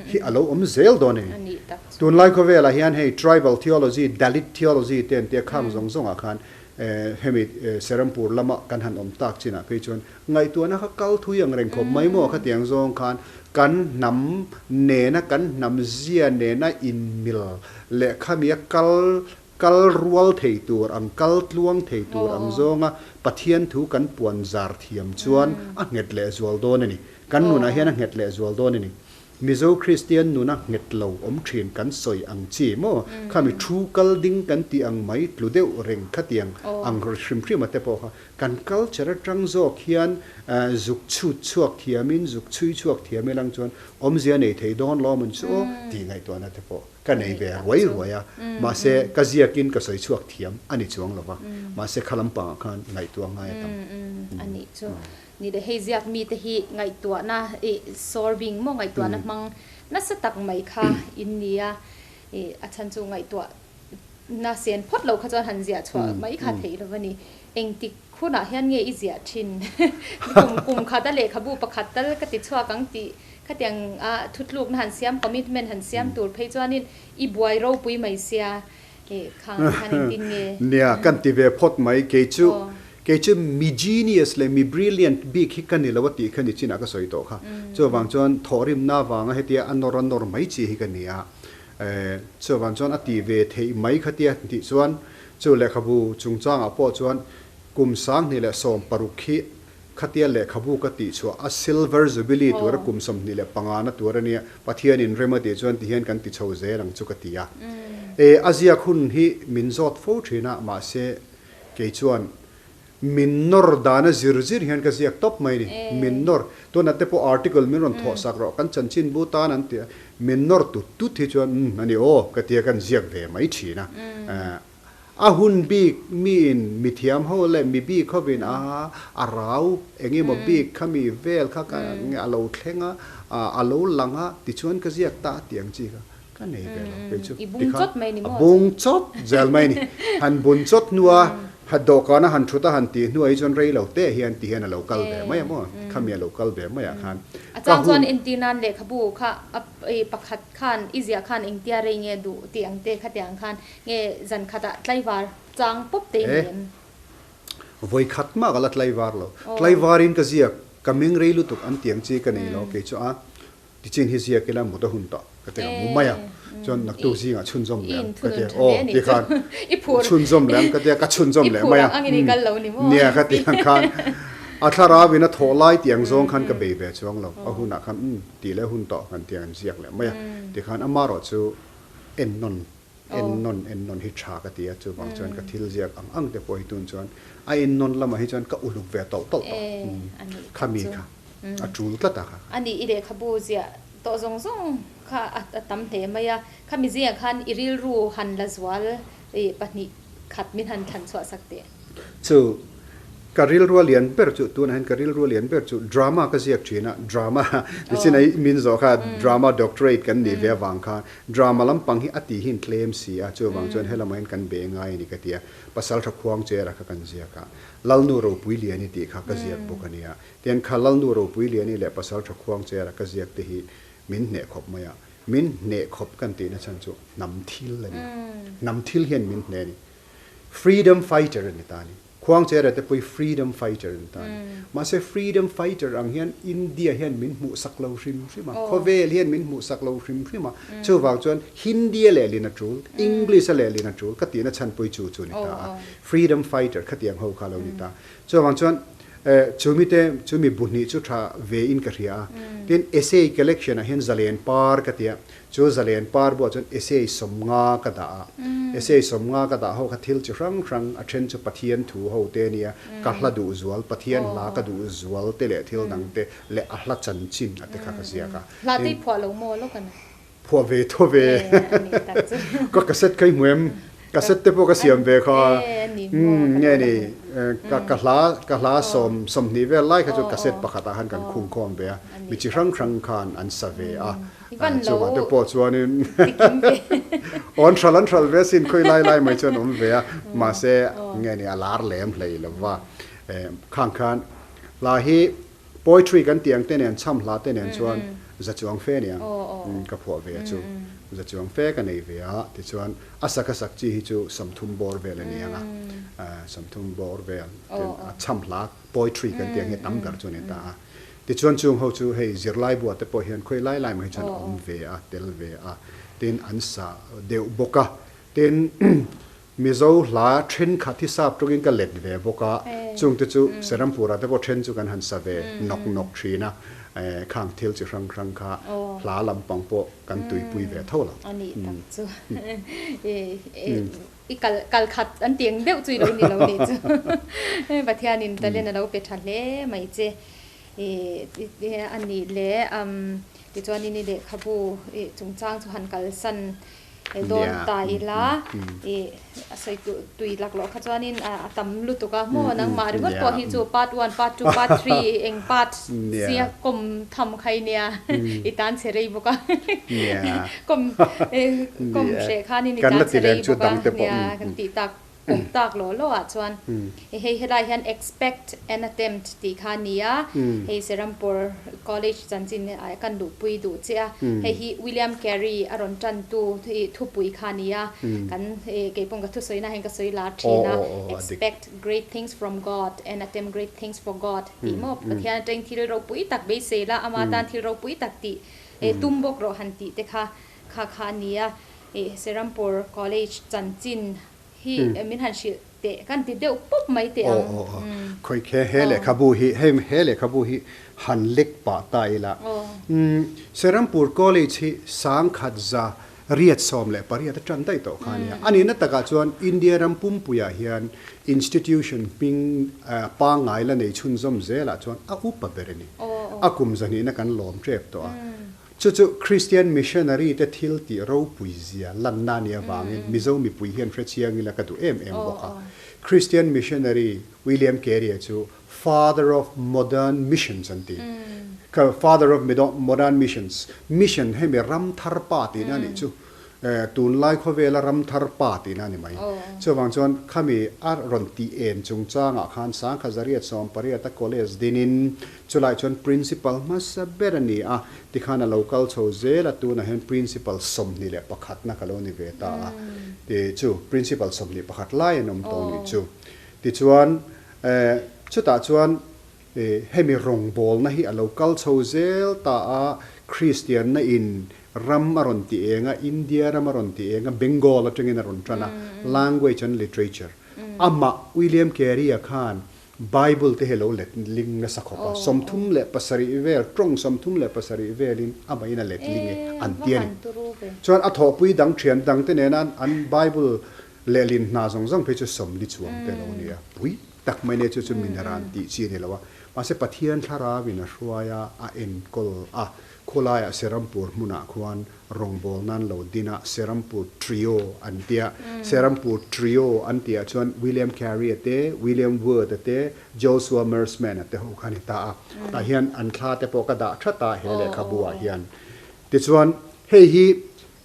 hi a lo awm zel dawn a ni. Tunlai khawvelah hian hei Tribal Theology, Dalit Theology te an tia khang zawng zawngah khan hemi Serampur lama kan han awm tak chinah phei chuan ngaihtuahna kha kal thui ang reng khawp mai maw khatiang zawng khan kan hnam nena kan hnam zia nena inmil leh khamia kal Kal rual thei tur ang, kal tluang thei tur ang zawnga Pathian thu kan puan zar thiam chuan a nghet leh zual dawn a ni. Kan nunah hian a nghet leh zual dawn a ni. Mizo Kristian nuna nghet lo awm thin kan sawi ang chi maw? Khami thu kal ding kan tih ang mai tlu deuh reng khatiang ang hrim hrim a te pawh kha kan culture atang zawk hian zuk chhut chhuak thiamin zuk chhui chhuak thiam ilang chuan awmzia nei thei dawn lawm an chu aw tih ngaihtuahna te pawh Ka nei ve ruai ruai a, mahse ka ziakin ka sawi chhuak thiam a ni chuang lo va, mahse kha lampangah khan ngaihtuah ngai a tam. A nih chu. Ni le, hei ziak mite hi ngaihtuahna i sawr bing maw ngaihtuahna hmang nasa tak mai kha in ni a, i a chhan chu ngaihtuahna sen phawt lo kha chuan han ziah chhuah mai kha theih lo va ni. Engtik hunah hian nge i ziah thin? Kum kum khat a lehkhabu pakhat tal ka ti chhuak ang tih Khatiang a thutlukna han siam, commitment han siam tur phei chuanin i buai ropui mai sia i khang khan engtin nge? Nia, kan ti ve phawt mai. Kei chu, kei chu mi genius leh mi brilliant bik hi ka ni lo a tih kha ni chinah ka sawi tawh kha. Chuvang chuan thawhrimna avanga hetia a nawr a nawr mai chi hi ka ni a. Chuvang chuan a ti ve theih mai khatia tih chuan chu lehkhabu chungchangah pawh chuan kum 2016 hi Khatia lehkhabu ka tih chhuah a Silver Jubilee tura kum 25 na tur a nia, Pathianin rem a tih chuan tihian kan ti chho zel ang chu ka ti a. E, a ziak hun hi min zawt fo thin a, mahse kei chuan min nawr dana zir zir hian ka ziak tawp mai ni. Min nawr, tunah te pawh article min rawn thawh sak rawh, kan chanchinbu tan an ti a, min nawr tut tut hi chuan umm a ni aw ka tia kan ziak ve mai thin a. A hun bik miin mithiam ho leh mi bik hovin a a rau eng emaw bik kha mi vel kha ka nge a lo thleng a, a lo lang a tichuan ka ziak ta tih ang chi kha ka nei ve lo kei chu. I bung chawt mai ni maw? A bung chawt zel mai ni. Han bun chawt hnua ha dawhkana han thut a han tih hnuah hi chuan rei lo te hian ti hian a lo kal ve mai a maw? Khami a lo kal ve mai ah khan A chang chuan entir nan lehkhabu kha a pakhat khan i ziah khan engtia rei nge duh tih ang te khatiang khan Nge zan khatah tlaivar chang pawp te in em? Vawi khat mah ka la tlaivar lo. Tlaivarin ka ziak, ka meng rei lutuk an tiang chi ka nei lo kei chu a tichin hi ziak ila mut a hun tawh ka ti ang mu mai a, chuan naktuk zingah chhunzawm leh ang ka ti a, aw ti khan chhunzawm leh ang ka ti a, ka chhunzawm leh mai a, nia ka ti ang khan a thlarau in a thawh lai tih ang zawng khan ka bei ve chuang lo, a hunah khan umm tih leh hun tawh kan ti ang an ziak leh mai a, tikhan amaherawhchu ennawn En nawn en nawn hi tha ka ti a, chuvang chuan ka thil ziak ang ang te pawh hi tun chuan a en nawn lamah hi chuan ka uluk ve tawlh tawlh tawh. Khami kha a tul tlat a kha. A nih i lehkhabu ziah tawh zawng zawng kha a tam hle mai a, khami zingah khan i rilru han la zual pahnih khat min han thlan chhuah sak teh. Chu ka rilrua lian ber chu tunah hian ka rilrua lian ber chu drama ka ziak thin a, drama nichin a min zawh kha drama doctorate kan nih ve avang khan drama lampang hi a tih hi in tlem si a, chuvang chuan helamah hian kan be ngai a ni ka ti a, Pasaltha Khuangchera kha kan ziak a, Lalnu Ropuiliani tih kha ka ziak bawk a nia, tian kha Lalnu Ropuiliani leh Pasaltha Khuangchera ka ziak te hi min hneh khawp mai a, min hneh khawp kan tihna chhan chu hnam thil a ni, hnam thil hian min hneh a ni. Freedom fighter a ni ta a ni. Khuangchera te pawh hi freedom fighter a ni ta a ni. Mahse freedom fighter ang hian India hian min hmuhsak lo hrim hrim a, khawvel hian min hmuhsak lo hrim hrim a. Chuvang chuan Hindi a lehlin a tul, English a lehlin a tul ka tihna chhan pawh hi chu chu a ni ta a. Freedom fighter khatiang ho kha a lo ni ta. Chuvang chuan chumi te chumi bu hnih chu tha ve in ka hria a. Tin essay collection ah hian Zalen Par ka ti a. Chu Zalen par buah chuan essay sawmnga ka dah a. Essay sawmnga ka dah ho kha thil chi hrang hrang, a then chu Pathian thu ho te ania, ka hla duh zual, Pathian hla ka duh zual te leh thil dang te leh a hla chanchin a te kha ka ziak a. Hla te i phuah lo maw lawk a na? Phuah ve tho ve. Ka cassette kha i hmu em? Cassette te pawh ka siam ve kha. Nge ni, ka hla ka hla sawm sawmhnih vel lai kha chu cassette pakhatah khan kan khung khawm ve a, mi chi hrang hrang khan an sa ve a. Chuvang te pawh chuanin awn hral an hral ve sin khawi lai lai mai chuan awm ve a, mahse nge ni a lar lem hlei lo va. Khang khan hla hi poetry kan tih ang te nen chham hla te nen chuan za chuang fe aniang ka phuah ve a chu za chuang fe ka nei ve a tichuan a sak a sak chi hi chu sawmthum bawr vel a ni ang a, sawmthum bawr vel a chham hla poetry kan tih ang hi a tam ber chu a ni ta a. Tichuan chung ho chu hei zirlai buah te pawh hian khawi lai lai mai chuan a awm ve a, tel ve a, tin an sa deuh bawk a. Tin Mizo hla thenkhat hi sap tawngin ka let ve bawk a, chung te chu Serampur ah te pawh then chu kan han sa ve nawk nawk thin a, khang thil chi hrang hrang kha hla lampang pawh kan tuipui ve tho lo. A nih tak chu. I kal kal khat an ti ang deuh chu i lo ni lo nih chu. Pathianin talent a lo pe tha hle mai che. I a nih leh tichuanin i lehkhabu chungchang chu han kalsan dawn ta ila i a sawi tui laklawh kha chuanin a tam lutuk a maw nangmah ringawt pawh hi chu part one part two part three eng part sia kawm tham kha i nia i tan chhe rei bawk a kawm kawm hreh khanin i tan chhe rei bawk a nia kan tih tak Awm tak law law ah chuan hei helai hian expect and attempt tih kha a ni a, hei Serampore College chanchin kan luhpui duh che a, hei hi William Carey a rawn tan tu thupui kha a ni a, kan keipawng ka thusawi na hian ka sawi lar thin a, expect great things from God and attempt great things for God tih maw, Pathian atangin thil ropui tak beisei la, ama tan thil ropui tak tih tum bawk rawh han tih te kha kha kha a ni a. Serampore College chanchin hi min han hrilh teh kan ti deuh pawp mai teh ang. Aw aw aw. Khawi khe he lehkhabu hi hei he lehkhabu hi han lek pah ta ila. Serampore College hi sangkhat za riat 18 a tan daih tawh kha ania. A nihna takah chuan India ram pumpuiah hian institution hming pangngai la nei chhunzawm zelah chuan a upa ber a ni. A kum zahnihna kan lawm tep tawh a. Chu chu Kristian missionary te thil tih ropui zia lanna a nih avangin Mizo mipui hian hrechiang ila ka duh em em bawk a. Kristian missionary William Carey-a chu Father of Modern Missions an ti. Father of Modern Missions, Mission hemi ram thar pa tihna a nih chu. Tunlai khawvela ram thar pa tihna a ni mai. Chuvang chuan khami a rawn tih en chungchangah khan Sangkha Zariat Sawmpariata College dinin chulai chuan Principal hmasa ber a ni a, tikhan a lo kal chho zel a, tunah hian Principal 21 na ka lo ni ve ta a, chu Principal 21 lai an awm tawh a nih chu. Tichuan chutah chuan Hemi rawngbawlna hi a lo kal chho zel ta a, Kristianna in ram a rawn ti eng a, India ram a rawn ti eng a, Bengal atangin a rawn tan a, Language and Literature. Amah William Carey-a khan Bible te hi a lo let ling nasa khawp a, 37 vel, tawng 37 velin amahin a let ling e an ti a ni. Chuan a thawhpui dang thian dang te nena an Bible lehlin hna zawng zawng phei chu 40 chuang te a lo ni a, pui. Tak mai nei chu chu minaran tih chi a ni lo a, mahse Pathian thlarauin a hruai a, a enkawl a, khawlaiah Serampur hmunah khuan rawngbâwl nan lo din a, Serampur Trio an tia. Serampur Trio an tihah chuan William Carey-a te, William Word-a te, Joshua Mersman-a te ho kha a ni ta a. Tah hian an thla te pawh ka dah that a he lehkhabu-ah hian. Tichuan, hei hi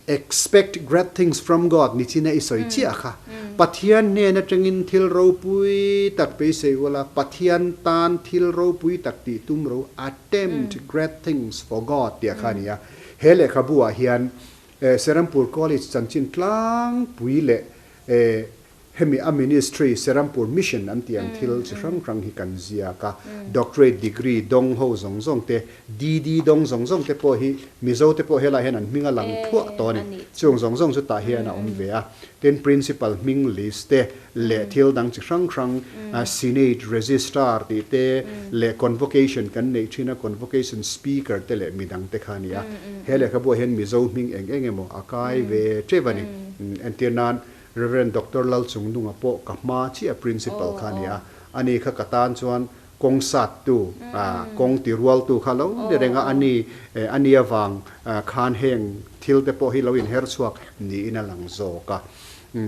Expect great things from God ni chin a i sawi chiah kha. Pathian hnen atangin thil ropui tak beisei ula, Pathian tan thil ropui tak tih tum ro, attempt great things for God tih a kha a ni a. He lehkhabu ah hian Serampur College chanchin tlangpui leh Hemi a ministry Serampur Mission an tih ang thil chi hrang hrang hi kan ziak a, Doctorate degree dawng ho zawng zawng te, DD dawng zawng zawng te pawh hi Mizo te pawh helaiah hian an hming a lang thuah tawh a ni. Chung zawng zawng chu tah hian a awm ve a. Tin, Principal hming list te leh thil dang chi hrang hrang Senate Registrar tih te leh Convocation kan neih thin a, Convocation Speaker te leh midang te kha a ni a. He lehkhabuah hian Mizo hming eng eng emaw a kai ve teuh a ni. Entir nan Rev. Doctor Lalchungnunga pawh ka hma chiah Principal kha a ni a, ani kha ka tan chuan kawng sattu, kawng ti rualtu kha lo ni reng a, ani ani avang khan heng thil te pawh hi lo inher chhuak niin a lang zawk a.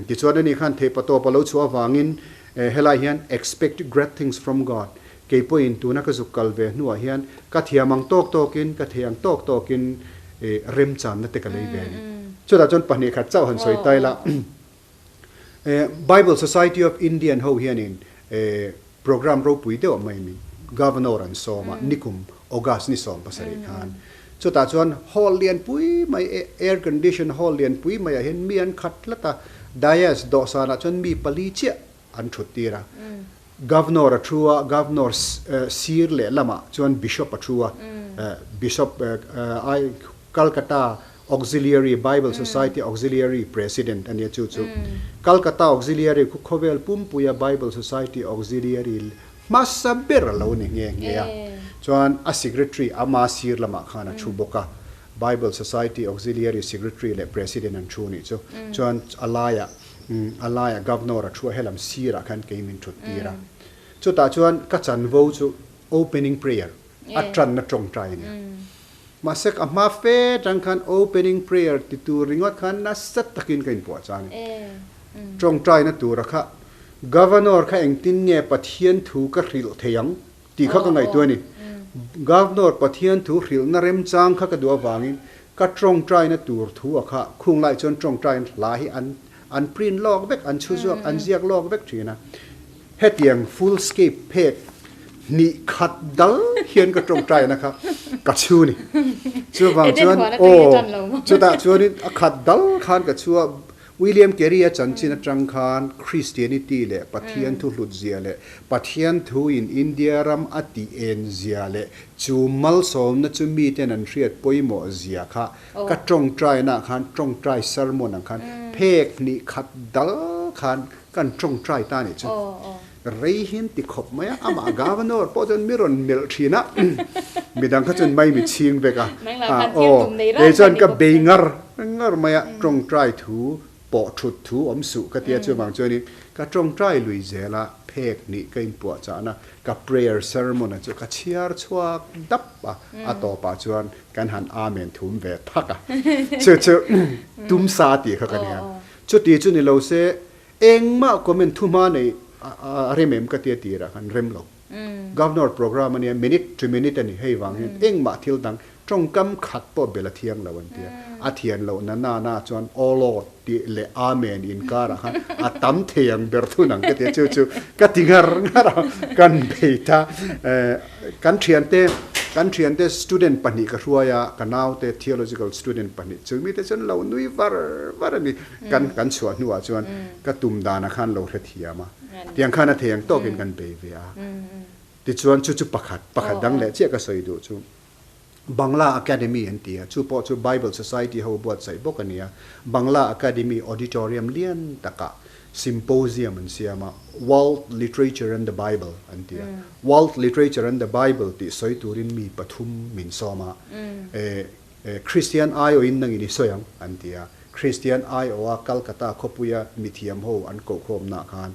Tichuan ani khan theihpatawp a lo chhuah avangin helai hian expect great things from God, kei pawhin tuna ka zuk kal ve hnuah hian ka thiam ang tawk tawkin, ka thei ang tawk tawkin remchanna te ka lei ve a ni. Chutah chuan pahnih khat chauh han sawi ta ila, Bible Society of Indian ho hianin programme ropui deuh mai min Governor an sawm a, nikum August ni 17 khan. Chutah chuan hall lianpui mai, air condition hall lianpui maiah hian mi an khat tlat a, dais dawhsanah chuan mi pali chiah an thut tir a. Governor a thu a, Governor sir leh lamah chuan Bishop a thu a, Bishop ai Calcutta Auxiliary Bible Society Auxiliary President a nia chu chu. Calcutta Auxiliary khu khawvel pumpuia Bible Society Auxiliary hmasa ber a lo ni nghe nghe a. Chuan a Secretary ama sir lamah khan a thu bawk a. Bible Society Auxiliary Secretary leh President an thu nih chu. Chuan a laiah A laiah Governor a thu a, helam sirah khan kei min thut tir a. Chutah chuan ka chanvo chu opening prayer, a tanna tawngtai a nia. Mahse a hma fe tang khan opening prayer ti tur ringawt khan nasa takin ka inpuah cha a ni. Tawngtaina tura kha Governor kha engtin nge Pathian thu ka hrilh thei ang tih kha ka ngaihtuah a ni. Governor Pathian thu hrilhna remchang kha ka duh avangin ka tawngtaina tur thu a kha khung lai chuan tawngtain hla hi an an print lawk vek, an chhu zuak, an ziak lawk vek thin a. Hetiang full scape phek hnih khat dal hian ka tawngtaina kha ka chhu ni. Chuvang chuan aw chutah chuanin a khat dal khan ka chhu a, William Carey-a chanchin atang khan Christianity leh Pathian thu hlut zia leh Pathian thu in India ram a tih en zia leh chu malsawmna chu miten an hriat pawimawh zia kha ka tawngtaina ah khan tawngtai sermon ang khan phek hnih khat dal khan kan tawngtai ta nih chu rei hian ti khawp mai a, amah Governor pawh chuan mi rawn melh thin a, midang kha chuan mai mi chhing vek a, aw kei chuan ka bei ngar ngar mai a, tawngtai thu. Pawh thut thu awm suh ka tia chuvang chuanin ka tawngtai lui zel a, phek hnih ka inpuahchahna ka prayer sermon a chu ka chhiar chhuak dap a, a tawpah chuan kan han amen thum ve thak a, chu chu tum sa tih kha ka nia. Chuti chu ni lo se engmah comment thuhma nei a rem em ka tia tirah khan rem lo. Governor programme a nia, minute to minute a ni, hei vang hian engmah thil dang Tawngkam khat pawh bel a thiang lo an ti a, a thian loh na na na chuan Aw Lord tih leh Amen inkarah khan a tam thei ang ber thun ang ka ti a, chu chu ka ti ngar ngar a, kan bei ta. Kan thiante, kan thiante student pahnih ka hruai a, ka naute theological student pahnih chu mite chuan lo nui var var a ni, kan kan chhuah hnuah chuan ka tum danah khan lo hrethiam a, tiang khan a thei ang tawkin kan bei ve a. Tichuan chu chu pakhat, pakhat dang leh chiah ka sawi duh chu. Bangla Academy an ti a, chu pawh chu Bible Society ho buatsaih bawk a ni a. Bangla Academy Auditorium lian takah Symposium an siam a, World Literature and the Bible an ti a. World Literature and the Bible tih sawi turin mi pathum min sawm a, Christian aiawhin nangin i sawi ang an ti a. Christian aiawha Calcutta khawpuia mithiam ho an kohkhawmnaah khan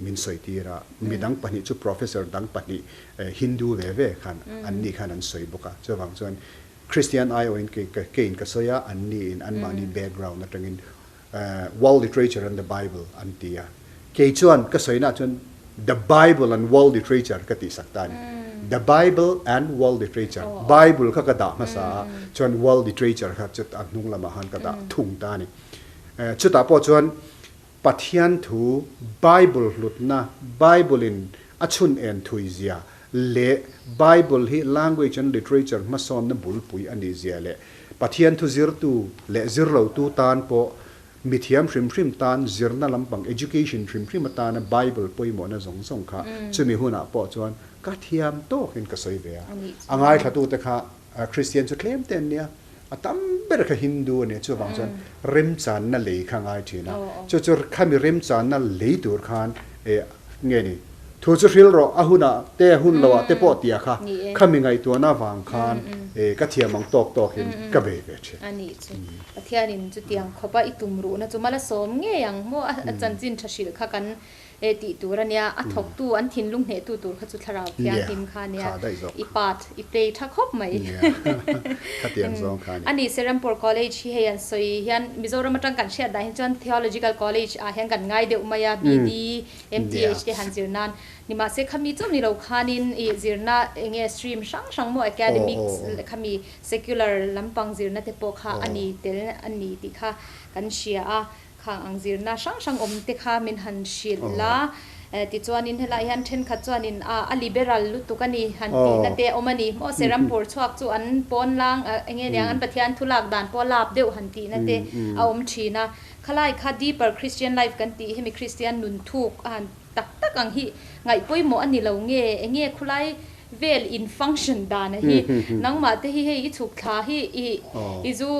min sawi tir a, midang pahnih chu professor dang pahnih Hindu ve ve khan an ni khan an sawi bawk a, chuvang chuan Christian aiawhin keiin ka sawi a, an niin anmahni background atangin World Literature and the Bible an ti a, kei chuan ka sawinaah chuan The Bible and World Literature ka tihsak ta a ni. The Bible and World Literature, Bible kha ka dah hmasa a, chuan World Literature kha chut a hnung lamah khan ka dah thung ta a ni. Chutah pawh chuan Pathian thu, Bible hlutna, Bible-in a chhun en thui zia leh Bible hi language and literature hmasawnna bulpui a nih zia leh Pathian thu zirtu leh zirlotu tan pawh mithiam hrim hrim tan zirna lampang education hrim hrim atana Bible pawimawhna zawng zawng kha chumi hunah pawh chuan ka thiam tawkin ka sawi ve a. A ngaithlatute kha Christian chu tlem te an nia. A tam ber kha Hindu a nia, chuvang chuan remchanna lei kha ngai thin a. Chu chu khami remchanna lei tur khan eh nge ni, thu chu hril rawh a hunah te a hun loah te pawh tia kha khami ngaihtuahna avang khan eh ka thiam ang tawk tawkin ka bei ve thin. A nih chu Pathianin chutiang khawpa i tum ruhna chu mal a sawm ngei ang maw a chanchin tha hrilh kha kan E tih tur a nia, a thawktu an thinlung hnehtu tur kha chu thlarau thianghlim kha a nia, i part i play tha khawp mai. A ni, Serampore College hi hei an sawi hian Mizoram atang kan hriat dan hi chuan Theological College ah hian kan ngai deuh mai a, BD, MTH te han zir nan. Nimahse khami chauh ni lo khanin i zirna enge stream hrang hrang maw academics khami secular lampang zirna te pawh kha a ni tel a ni tih kha kan hria a. Khang ang zirna hrang hrang awm te kha min han hrilh la, tichuanin helai hian thenkhat chuanin a a liberal lutuk a ni han tihna te a awm a ni. Maw Serampur chhuak chu an pawn lang eng nge niang an Pathian thu lak dan pawh lap deuh han tihna te a awm thin a. Khalai kha deeper Christian life kan tih hemi Christian nun thuk a han tak tak ang hi ngaih pawimawh a ni lo nge eng nge khulai vel in function dan a hi nangmah te hi hei i chhuk thla hi i i zu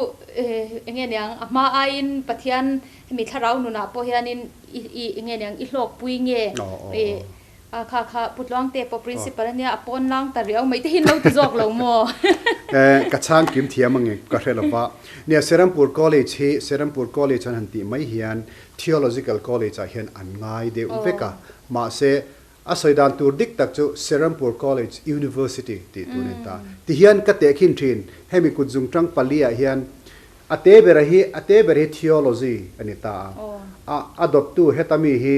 eng nge niang a hma aiin Pathian hemi thlarau nunah pawh hianin i i eng nge niang i hlawkpui nge i a kha kha Putluang te pawh principal ania a pawn lang ta riau mai te hi an lo ti zawk lo maw? Ka chhang kim thiam ang ka hre lova. Nia Serampur College hi Serampur College an han tih mai hian Theological College ah hian an ngai deuh vek a mahse A sawi dan tur dik tak chu Serampore College University tih tur a ni ta. Tihian ka tehkhin thin, hemi kut zungtang pali ah hian a te bera hi a te ber hi Theology a ni ta a, a a dawttu heta mi hi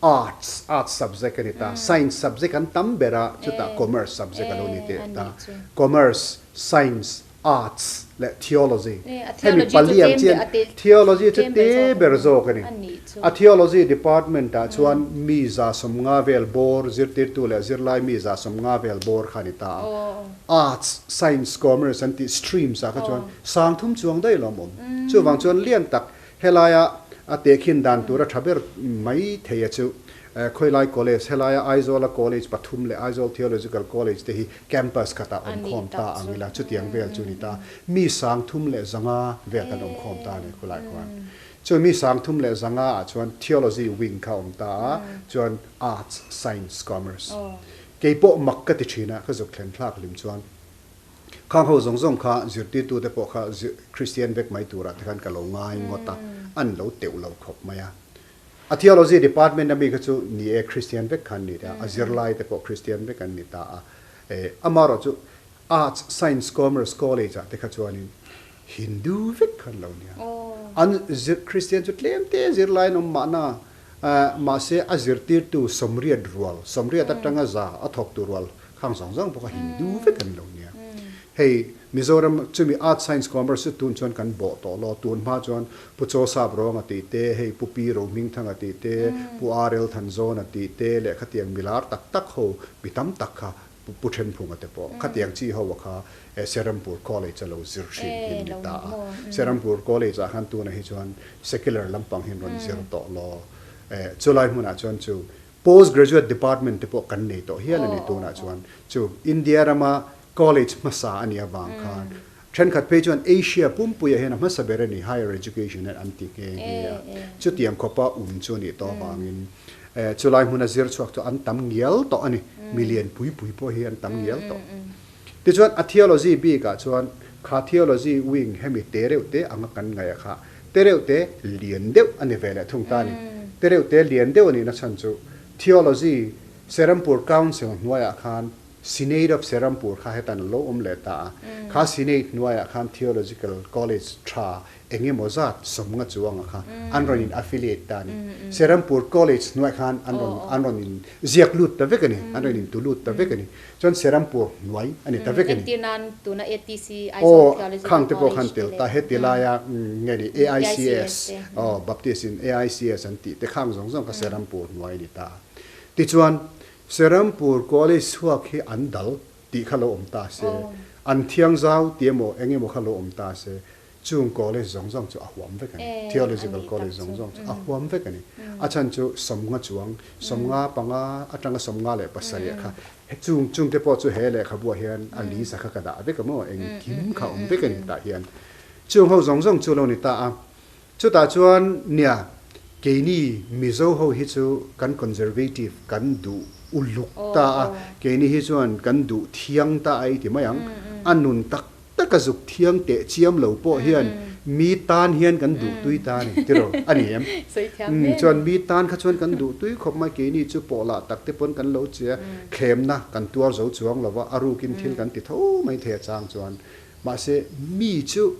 Arts, Arts subject a ni ta, Science subject an tam ber a, chutah Commerce subject a lo ni teh ta. Commerce, Science, Arts leh Theology. Hemi pali ang chian Theology chu te ber zawk a ni. A Theology department ah chuan mi 150 vel bawr zirtirtu leh zirlai mi 150 vel bawr kha a ni ta a. Arts, Science, Commerce an tih streams ah kha chuan 3000 chuang daih lawm awm. Chuvang chuan lian tak helaia a tehkhin dan tur a tha ber mai thei a chu Khawilai College, helaia Aizawla College pathum leh Aizawl Theological College te hi campus khatah awm khawm ta ang ila, chutiang vel chu ni ta. Mi 305 vel kan awm khawm ta a ni khulai khuan. Chu mi 305 ah chuan Theology wing kha awm ta a, chuan Arts, Science, Commerce. Kei pawh mak ka ti thin a, ka zuk thlen thlak hlim chuan. Khang ho zawng zawng kha zirtirtute pawh kha Kristian vek mai turah te khan ka lo ngai ngawt a, An lo teuh lo khawp mai a. A theology department ami kha chu ni e Christian vek kha an ni ta a, zirlai te pawh Christian vek an ni ta a. Amaherawh chu Arts, Science, Commerce College ah te kha chuanin Hindu vek kha an lo nia. An Christian chu tlem te zirlai an awm mahna mahse a zirtirtu sawmriat rual, sawmriat atanga za a thawktu rual khang zawng zawng bawk a Hindu vek an lo nia. Hei Mizoram chumi Arts, Science, Commerce chu tun chuan kan bawh tawh lo, tun hma chuan Pu Chaw Sap Rawng a tih te, hei Pu Pi Rohmingthang a tih te, Pu RL Thanzawn a tih te leh khatiang milar tak tak ho mi tam tak kha Pu Thenphunga te pawh khatiang chi ho a kha Serampur College a lo zir thin hi ni ta a. Serampur College ah khan tunah hi chuan secular lampang hian rawn zir tawh law. Chulai hmunah chuan chu Post Graduate Department te pawh kan nei tawh hial a ni tunah chuan. Chu India rama college hmasa a nih avang khan thenkhat phei chuan Asia pumpuiah hian a hmasa ber a ni higher education hian an ti nghe nghe a. Chutiang khawpa um chu a nih tawh avangin chulai hmuna zir chhuak chu an tam ngial tawh a ni. Milian pui pui pawh hi an tam ngial tawh. Tichuan a theology bikah chuan kha theology wing hemi te reuh te anga kan ngaih a kha te reuh te lian deuh a ni ve leh thung ta a ni. Te reuh te lian deuh a nihna chhan chu theology Serampur Council hnuaiah khan Senate of Serampur kha hetan a lo awm leh ta a, kha Senate hnuaiah khan Theological College tha eng emaw zat sawmnga chuanga kha an rawn in affiliate ta a ni. Serampur College hnuaiah khan an rawn an rawn in ziak lut ta vek a ni, an rawn in tu lut ta vek a ni. Chuan Serampur hnuai a ni ta vek a ni. Entir nan tuna ATC Aizawl Theological Aw, khang te pawh khan tel ta, heti laia nge ni AICS, aw Baptist in AICS an tih te khang zawng zawng kha Serampur hnuai a ni ta. Tichuan Serampur College chhuak hi an dal tih kha lo awm ta se, an thiang zau tih emaw eng emaw kha lo awm ta se, chung college zawng zawng chu a huam vek a ni. Theological college zawng zawng chu a huam vek a ni. A chhan chu sawmnga chuang, sawmnga panga atanga sawmnga leh pasarih kha chung chung te pawh chu he lehkhabuah hian a lisa kha ka dah vek a maw, engkim kha awm vek a ni tah hian. Chung ho zawng zawng chu lo ni ta a. Chutah chuan nia, keini Mizo ho hi chu kan conservative, kan duh uluk ta a, keini hi chuan kan duh thiang ta a i ti mai ang. A nun tak tak a zuk thiang teh chiam lo pawh hian mi tan hian kan duh tui ta a ni tiraw? A ni em? Chuan mi tan kha chuan kan duh tui khawp mai, keini chu pawh lah tak te pawn kan lo che a, thlemna kan tuar zo chuang lo va, a rukin thil kan ti tho mai thei a chang chuan. Mahse, mi chu,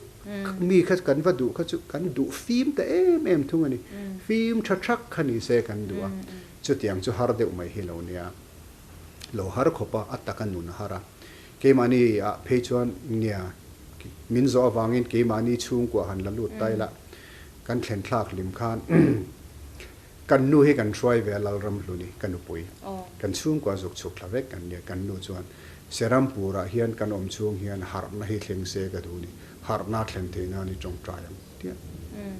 mi kha kan va duh kha chu kan duh fim ta em em thung a ni. Fim tha thak kha ni se kan duh a. Chutiang chu har deuh mai hi lo nia. Lo har khawp a, a taka nun a har a. Keimahni ah phei chuan nia, min zawh avangin keimahni chhungkua han la lut ta ila, kan thlen thlak hlim khan kan nu hi kan hruai ve a Lalramhluni, ka nupui. Kan chhungkua zuk chhuk thla vek kan nia, kan nu chuan Serampur ah hian kan awm chhung hian harhna hi thleng se ka duh ni, harhna thlen thei nan i tawngtai ang tia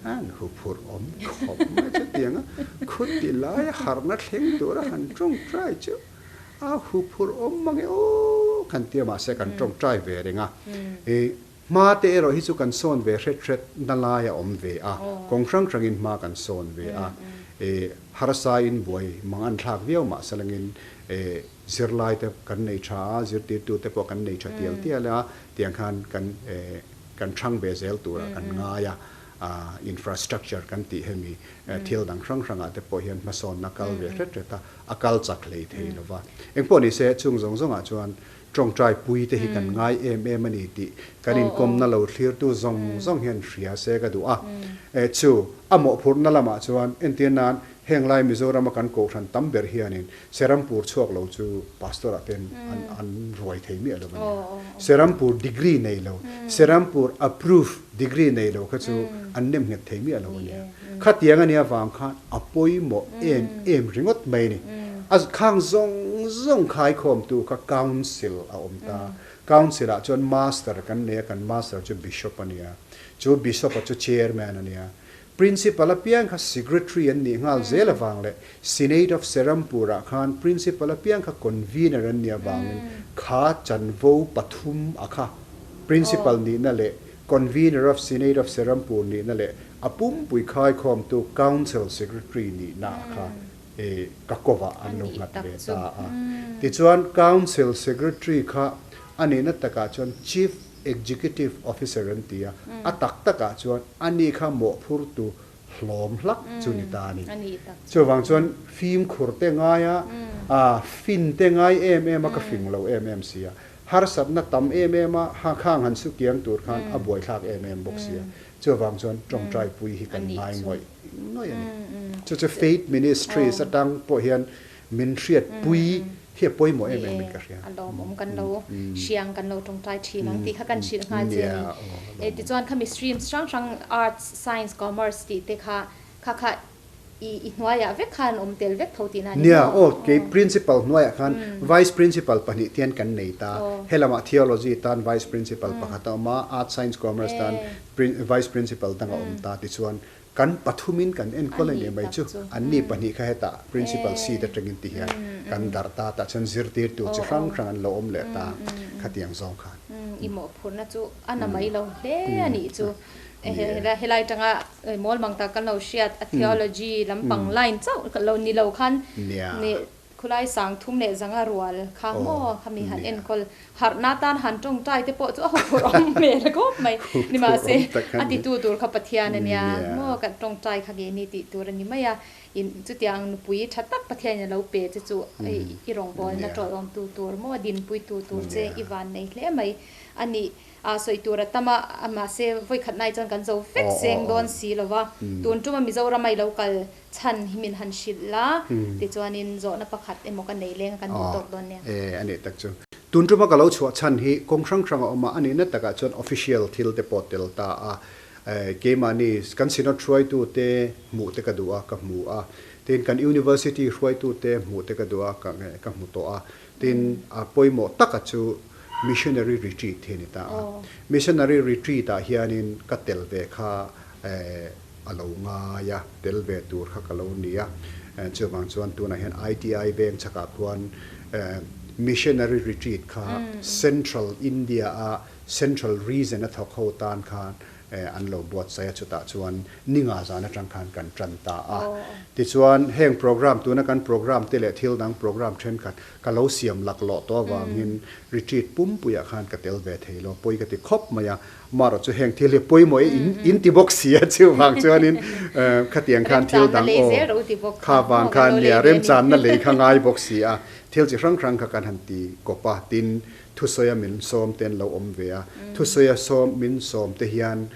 an huphurh awm khawp mai chutiang a, khuti laia harhna thleng tura han tawngtai chu a huphurh awm mange aw kan tia mahse kan tawngtai ve reng a, i hma te erawh hi chu kan sawn ve hret hret na lai a awm ve a, kawng hrang hrangin hma kan sawn ve a, i harsa in buai mang an thlak viau mahse langin i Zirlai te kan nei tha a, zirtirtu te pawh kan nei tha tial tial a, tiang khan kan kan thang ve zel turah kan ngai a, infrastructure kan tih hemi thil dang hrang hrangah te pawh hian hmasawnna kal ve hret hret a, a kal chak hlei thei lo va. Engpawh ni se, chung zawng zawngah chuan tawngtai pui te hi kan ngai em em a ni tih kan inkawmna lo thlirtu zawng zawng hian hria se ka duh a. Chu a mawhphurhna lamah chuan entir nan heng lai Mizorama kan kohhran tam ber hianin Serampur chhuak lo chu pastor ah ten an an ruai thei miah lo a ni. Serampur degree nei lo, Serampur approve degree nei lo kha chu an nem nghet thei miah lo a nia. Khatiang a nia vang khan a pawimawh em em ringawt mai a ni. A khang zawng zawng khaikhawmtu kha council a awm ta. Council ah chuan master kan nei a, kan master chu bishop a nia. Chu bishop a chu chairman a nia. Principal apiang kha Secretary an nih nghal zel avang leh Senate of Serampur ah khan Principal apiang kha Convener an nih avangin kha chanvo pathum a kha Principal nihna leh Convener of Senate of Serampur nihna leh a pumpui khaikhawmtu Council Secretary nihna a kha ka kovah an lo nghat ve ta a. Tichuan Council Secretary kha a nihna takah chuan Chief Executive Officer an ti a, a tak takah chuan ani kha mawhphurtu hlawm hlak chu ni ta a ni. Chuvang chuan fimkhur te ngai a, a fin te ngai em em a, ka fing lo em em si a, harsatna tam em em a, ha khang han su kiang tur khan a buaithlak em em bawk si a, chuvang chuan tawngtai pui hi kan ngai ngawih ngawih a ni. Chu chu Faith Ministries atang pawh hian min hriat pui hi a pawimawh em em in ka hria. A lawmawm kan lo hriang kan lo tawngtai thin ang tih kha kan hrilh nghal che a ni. Tichuan khami streams hrang hrang Arts, Science, Commerce tih te kha kha kha i i hnuaiah vek khan awm tel vek tho tihna a ni Nia, aw kei Principal hnuaiah khan Vice Principal pahnih tian kan nei ta. Helamah Theology tan Vice Principal pakhat a awm a, Arts, Science, Commerce tan Vice Principal dang a awm ta. Tichuan Kan pathumin kan enkawl a ni mai chu an ni pahnih kha hetah Principal seat atangin ti hian kan darh ta tah chuan zirtirtu chi hrang hrang an lo awm leh ta khatiang zawng khan. I mawhphurhna chu a na mai lo hle a nih chu. Helai atanga mawlmang tak kan lo hriat a theology lampang line chauh lo ni lo khan Khulai sang thum leh zanga rual kha maw khami han enkawl harhna atan han tawngtai te pawh chu a huphurh awm hmel khawp mai. Nimahse a titu tur kha Pathian a nia maw kan tawngtai kha nge ni tih tur a ni mai a. In chutiang nupui tha tak Pathianin a lo pe che chu i rawngbawlna tawlawmtu tur maw dinpuitu tur che i van nei hle mai a nih. A sawi tur a tam a, mahse vawikhat nai chuan kan zo vek seng dawn si lo va. Tun tuma Mizoram a i lo kal chhan hi min han hrilh la, tichuanin zawhna pakhat emaw ka nei leng a kan duh tawk dawn nia. E, a nih tak chu. Tun tuma ka lo chhuah chhan hi kawng hrang hrang a awm a, a nihna takah chuan official thil te pawh tel ta a. Keimahni kan Synod hruaitute hmuh te ka duh a, ka hmu a. Tin, kan University hruaitute hmuh te ka duh a, ka hmu tawh a. Tin, a pawimawh taka chu Missionary Retreat hi a ni ta a. Missionary Retreat ah hianin ka tel ve kha a lo ngai a, tel ve tur kha ka lo ni a. Chuvang chuan tunah hian ITI veng chhakah khuan Missionary Retreat kha Central India a Central Region a thawk ho tan khan an lo buatsaih a, chutah chuan ninga zan atang khan kan tan ta a. Tichuan heng program tuna kan program te leh thil dang program thenkhat ka lo siam laklawh tawh avangin retreat pumpuiah khan ka tel ve thei lo, pawi ka ti khawp mai a. Amaherawh chu heng thil hi pawimawh i in ti bawk si a, chuvang chuanin khatiang khan thil dang aw kha vang khan nia remchanna lei kha ngai bawk si a, thil chi hrang hrang kha kan han ti kawp a, tin Thusawia min sawm te an lo awm ve a, thusawia sawm min sawm te hian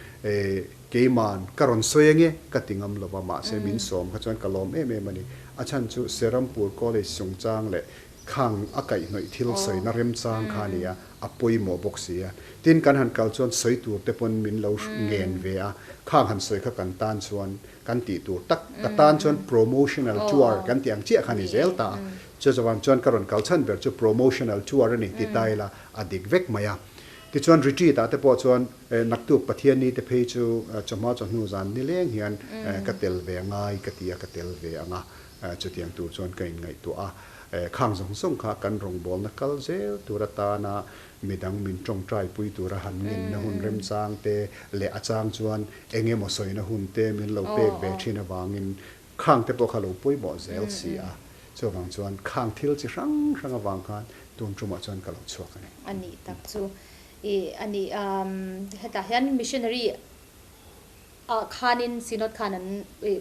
keiman ka rawn sawi ange ka ti ngam lo va, mahse min sawm kha chuan ka lawm em em a ni. A chhan chu Serampur College chungchang leh khang a kaihhnawih thil sawina remchang kha a ni a, a pawimawh bawk si a. Tin, kan han kal chuan sawi tur te pawn min lo ngen ve a, khang han sawi kha kan tan chuan kan tih tur tak, ka tan chuan promotional tour kan tih ang chiah kha a ni zel ta a. Chu chuan chuan ka rawn kal chhan ber chu promotional tour a ni ti ta ila a dik vek mai a. Tichuan retreat ah te pawh chuan naktuk Pathianni te phei chu chawhma chawhnu zan nileng hian ka tel ve ngai ka ti a, ka tel ve ang a, chutiang tur chuan ka inngaihtuah a. Khang zawng zawng kha kan rawngbawlna kal zel tur atana midang min tawngtai pui tura han ngenna hun remchang te leh a chang chuan eng emaw sawina hun te min lo pek ve thin avangin Khang te pawh kha lo pawimawh zel si a, chuvang chuan khang thil chi hrang hrang avang khan tun tumah chuan ka lo chhuak a ni. A nih tak chu i a ni. Hetah hian missionary ah khanin Synod khan an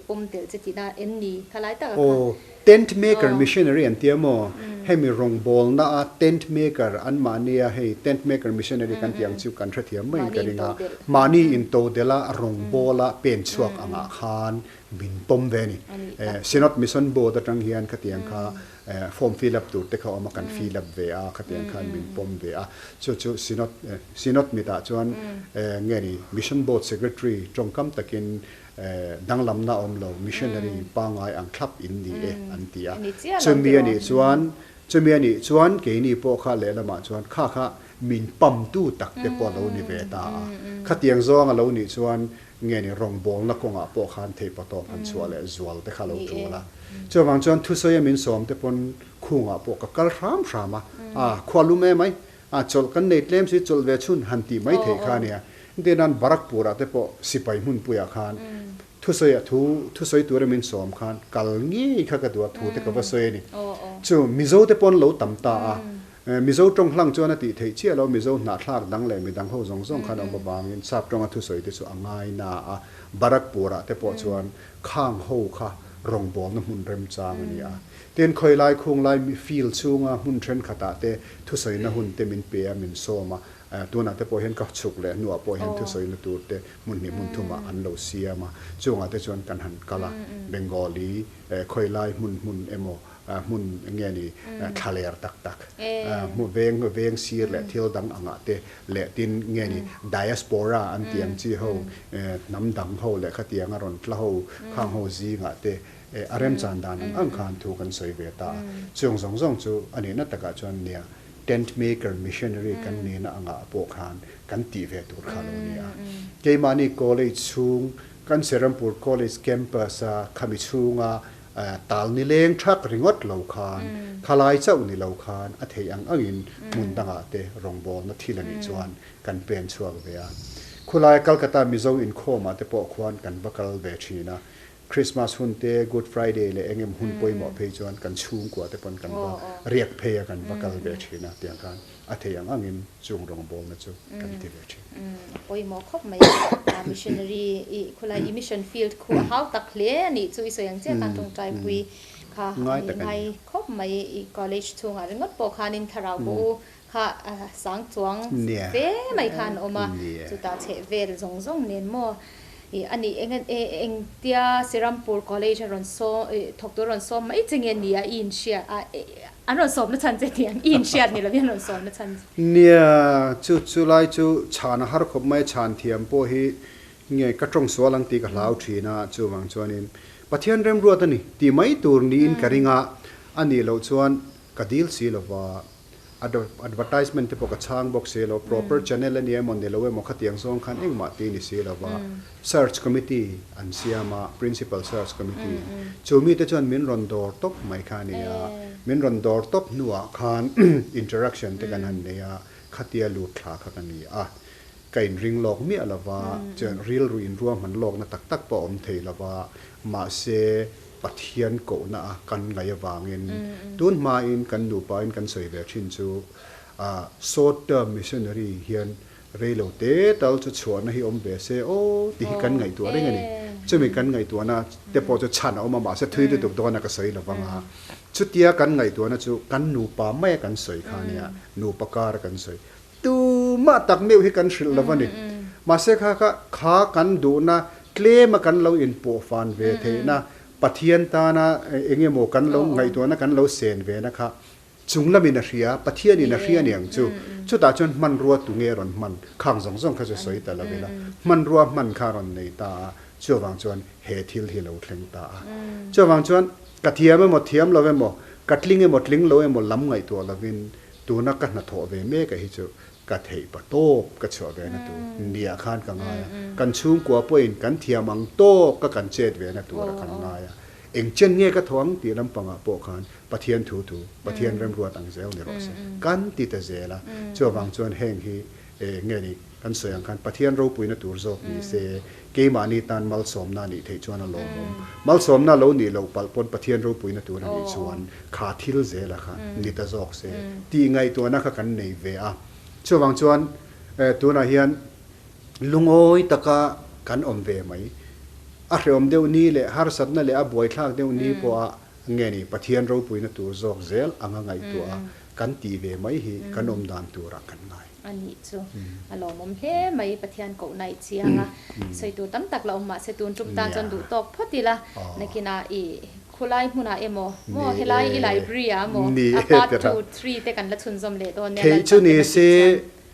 pawm tel che tihna em ni kha lai takah khan? Aw, tent maker missionary an tia maw? Hemi rawngbawlna a tent maker anmahnia hei tent maker missionary kan tih ang chu kan hrethiam maiin ka ring a, mahni intodelh a rawngbawla pen chhuak angah khan Min pawm ve a ni. Synod Mission Board atang hian khatiang kha form fill up tur te kha awm a, kan fill up ve a, khatiang khan min pawm ve a. Chu chu Synod Synod mitah chuan nge ni Mission Board Secretary tawngkam takin danglamna awm lo, missionary pangngai ang thlap in ni e an ti a. Chumi a nih chuan chumi a nih chuan keini pawh kha lehlamah chuan kha kha min pamtu tak te pawh a lo ni ve ta a. Khatiang zawng a lo nih chuan Nge ni rawngbawlna kawngah pawh khan theihpatawp han chhuah leh zual te kha lo tul a. Chuvang chuan thusawia min sawm te pawn khungah pawh ka kal hram hram a, a khua lum em ai, a chawlh kan nei tlem si chawlh ve chhun han tih mai theih kha a nia. Engtin Barakpur ah te pawh sipai hmunpuiah khan thusawia thu thusawi tura min sawm khan kal ngei kha ka duh a, thu te ka va sawi a ni. Chu Mizo te pawn lo tam ta a. Mizo tawng hlang chuan a tih theih chiah lo, Mizo hnahthlak dang leh midang ho zawng zawng khan awm avangin sap tawnga thusawi te chu a ngai na a, Barakpur ah te pawh chuan khang ho kha rawngbawlna hmun remchang a ni a. Tin, khawilai khunglai field chhunga hmun thenkhatah te thusawina hun te min pe a, min sawm a, tunah te pawh hian ka chhuk leh hnuah pawh hian thusawina tur te hmun hnih hmun thumah an lo siam a, chungah te chuan kan han kal a, Bengali khawilai hmun hmun emaw hmun nge ni thlaler tak tak hmu veng veng sir leh thil dang angah te leh tin nge ni diaspora an tih ang chi ho hnam dang ho leh khatianga rawn tla ho khang ho zingah te a remchan dan ang ang khan thu kan sawi ve ta a. Chung zawng zawng chu a nihna takah chuan nia tent maker missionary kan nihna angah pawh khan kan tih ve tur kha lo ni a. Keimahni college chhung kan Serampur College campus a khami chhunga Tal ni leng thak ringawt lo khan, khalai chauh ni lo khan a theih ang angin hmun dangah te rawngbawlna thil a nih chuan kan pen chhuak ve a. Khulai Calcutta Mizo inkhawmah te pawh khuan kan va kal ve thin a. Christmas hun te, Good Friday leh eng em hun pawimawh phei chuan kan chhungkua te pawn kan va riak phei a, kan va kal ve thin a tiang khan a theih ang angin chung rawngbawlna chu kan ti ve thin. A pawimawh khawp mai a, missionary i khulai i mission field khu a hau tak hle a nih chu i sawi ang chiah khan tawngtai pui kha a ni ngai khawp mai i college chhungah ringawt pawh khanin thlarau pawh u kha sang chuang fe mai khan a awm a, chutah chheh vel zawng zawng nen maw i a nih eng engtia Serampur college a rawn sawm thawk tur a rawn sawm mai che nge ni a i inhria a. An rawn sawmna chhan che tih ang, i inhriat ni lovin an rawn sawmna chhan che. Nia, chu chu lai chu chhan a har khawp mai a, chhan thiam pawh hi nge ka tawng sual ang tih ka hlau thin a, chuvang chuanin Pathian remruat a ni tih mai tur niin ka ring a, a nih loh chuan ka dil si lova, advertisement te pawh ka chhang bawk si lo, proper channel a ni emaw ni lo emaw khatiang zawng khan engmah tih ni si lova, Search Committee an siam a, Principal Search Committee. Chu mite chuan min rawn dawr tawp mai kha a ni a. Min rawn dawr tawp hnuah khan interaction te kan han nei a, khatia lut thla kha ka ni a. Ka inring lawk miah lo va, chuan rilru inruahman lawkna tak tak pawh a awm thei lo va, mahse Pathian kohna a kan ngaih avangin tun hmain kan nupain kan sawi ve thin chu short term missionary hian Rei lo te tal chu chhuahna hi awm ve se aw tih hi kan ngaihtuah reng a ni. Chumi kan ngaihtuahna te pawh chu chhan a awm a, mahse thui lutuk dawna ka sawi lo vang a. Chutia kan ngaihtuahna chu kan nupa maia kan sawi kha a nia, nupa kara kan sawi. Tumah tak meuh hi kan hrilh lo a ni. Mahse kha kha kha kan duhna tlema kan lo inpawhfan ve theihna, Pathian tana eng emaw kan lo ngaihtuahna kan lo sen vena kha Chung lamin a hria, Pathianin a hria aniang chu. Chutah chuan hmanrua tu nge a rawn hman? Khang zawng zawng kha chu sawi ta lo ila. Hmanrua hman kha a rawn nei ta a, chuvang chuan he thil hi lo thleng ta a. Chuvang chuan ka thiam emaw thiam lo emaw, ka tling emaw tling lo emaw lam ngaihtuah lovin tuna ka hnathawh ve mek a hi chu ka theih pa tawp ka chhuah ve na tur nia khan ka ngai a. Kan chhungkua pawhin kan thiam ang tawk a kan chet ve na tur a kan ngai a. Eng chen nge ka thaw ang tih lampangah pawh khan Pathian thu thu, Pathian remruat ang zel ni rawh se. Kan ti ta zel a. Chuvang chuan heng hi nge ni kan sawi ang khan Pathian ropuina tur zawk ni se, keimahni tan malsawmna nih theih chuan a lawmawm. Malsawmna lo nih loh palh pawn Pathian ropuina tur a nih chuan kha thil zela kha ni ta zawk se tih ngaihtuahna kha kan nei ve a. Chuvang chuan tunah hian lungawi taka kan awm ve mai. A hreawm deuh ni leh harsatna leh a buaithlak deuh ni pawha Nge ni, Pathian ropuina tur zawk zel anga ngaihtuah a, kan tih ve mai hi kan awm dan turah kan ngai. A nih chu a lawmawm hle mai, Pathian kohna i chiang a, sawi tur tam tak la awm mahse tun tum tan chuan duh tawk phawt ila, nakinah i khulai hmunah emaw, maw helai i library ah emaw a part 2, 3 te kan la chhunzawm leh dawn nia Theih chu ni se,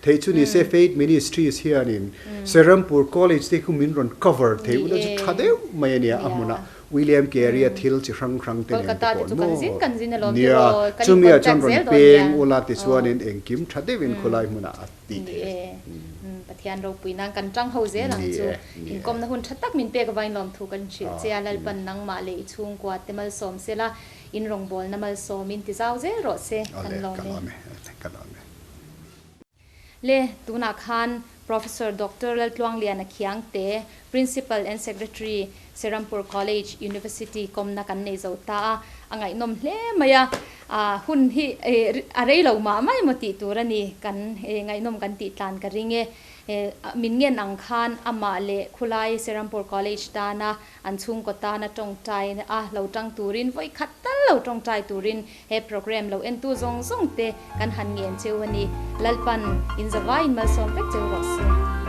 theih chu ni se Faith Ministries hianin Serampur College te khu min rawn cover thei ula chu tha deuh mai a nia a hmunah William Carey-a thil chi hrang hrang te nen te pawh maw? Nia, chumi ah chuan rawn peng ula tichuanin engkim tha deuhin khawlai hmunah a ti thei a ni. Pathian ropui nan kan tang ho zel ang chu. Inkawmna hun tha tak min pek avain lawmthu kan hrilh che a, Lalpan nangmah leh i chhungkua te malsawm sela, in rawngbawlna malsawmin ti zau zel rawh se, kan lawm e. Le, tunah khan Professor Doctor Laltluangliana Khiangte, Principal and Secretary, Serampur College, University kawmna kan nei zo ta a, a ngaihnawm hle mai a. Hun hi a rei lo mah mai maw tih tur a ni, kan ngaihnawm kan tih tlan ka ring e. Min ngen ang khan amah leh khulai Serampore College tana an chhungkaw tana tawngtai a lo tang turin vawi khat tal lo tawngtai turin he programme lo entu zawng zawng te kan han ngen cheu a ni. Lalpan inzavaiin malsawm vek cheu rawh se.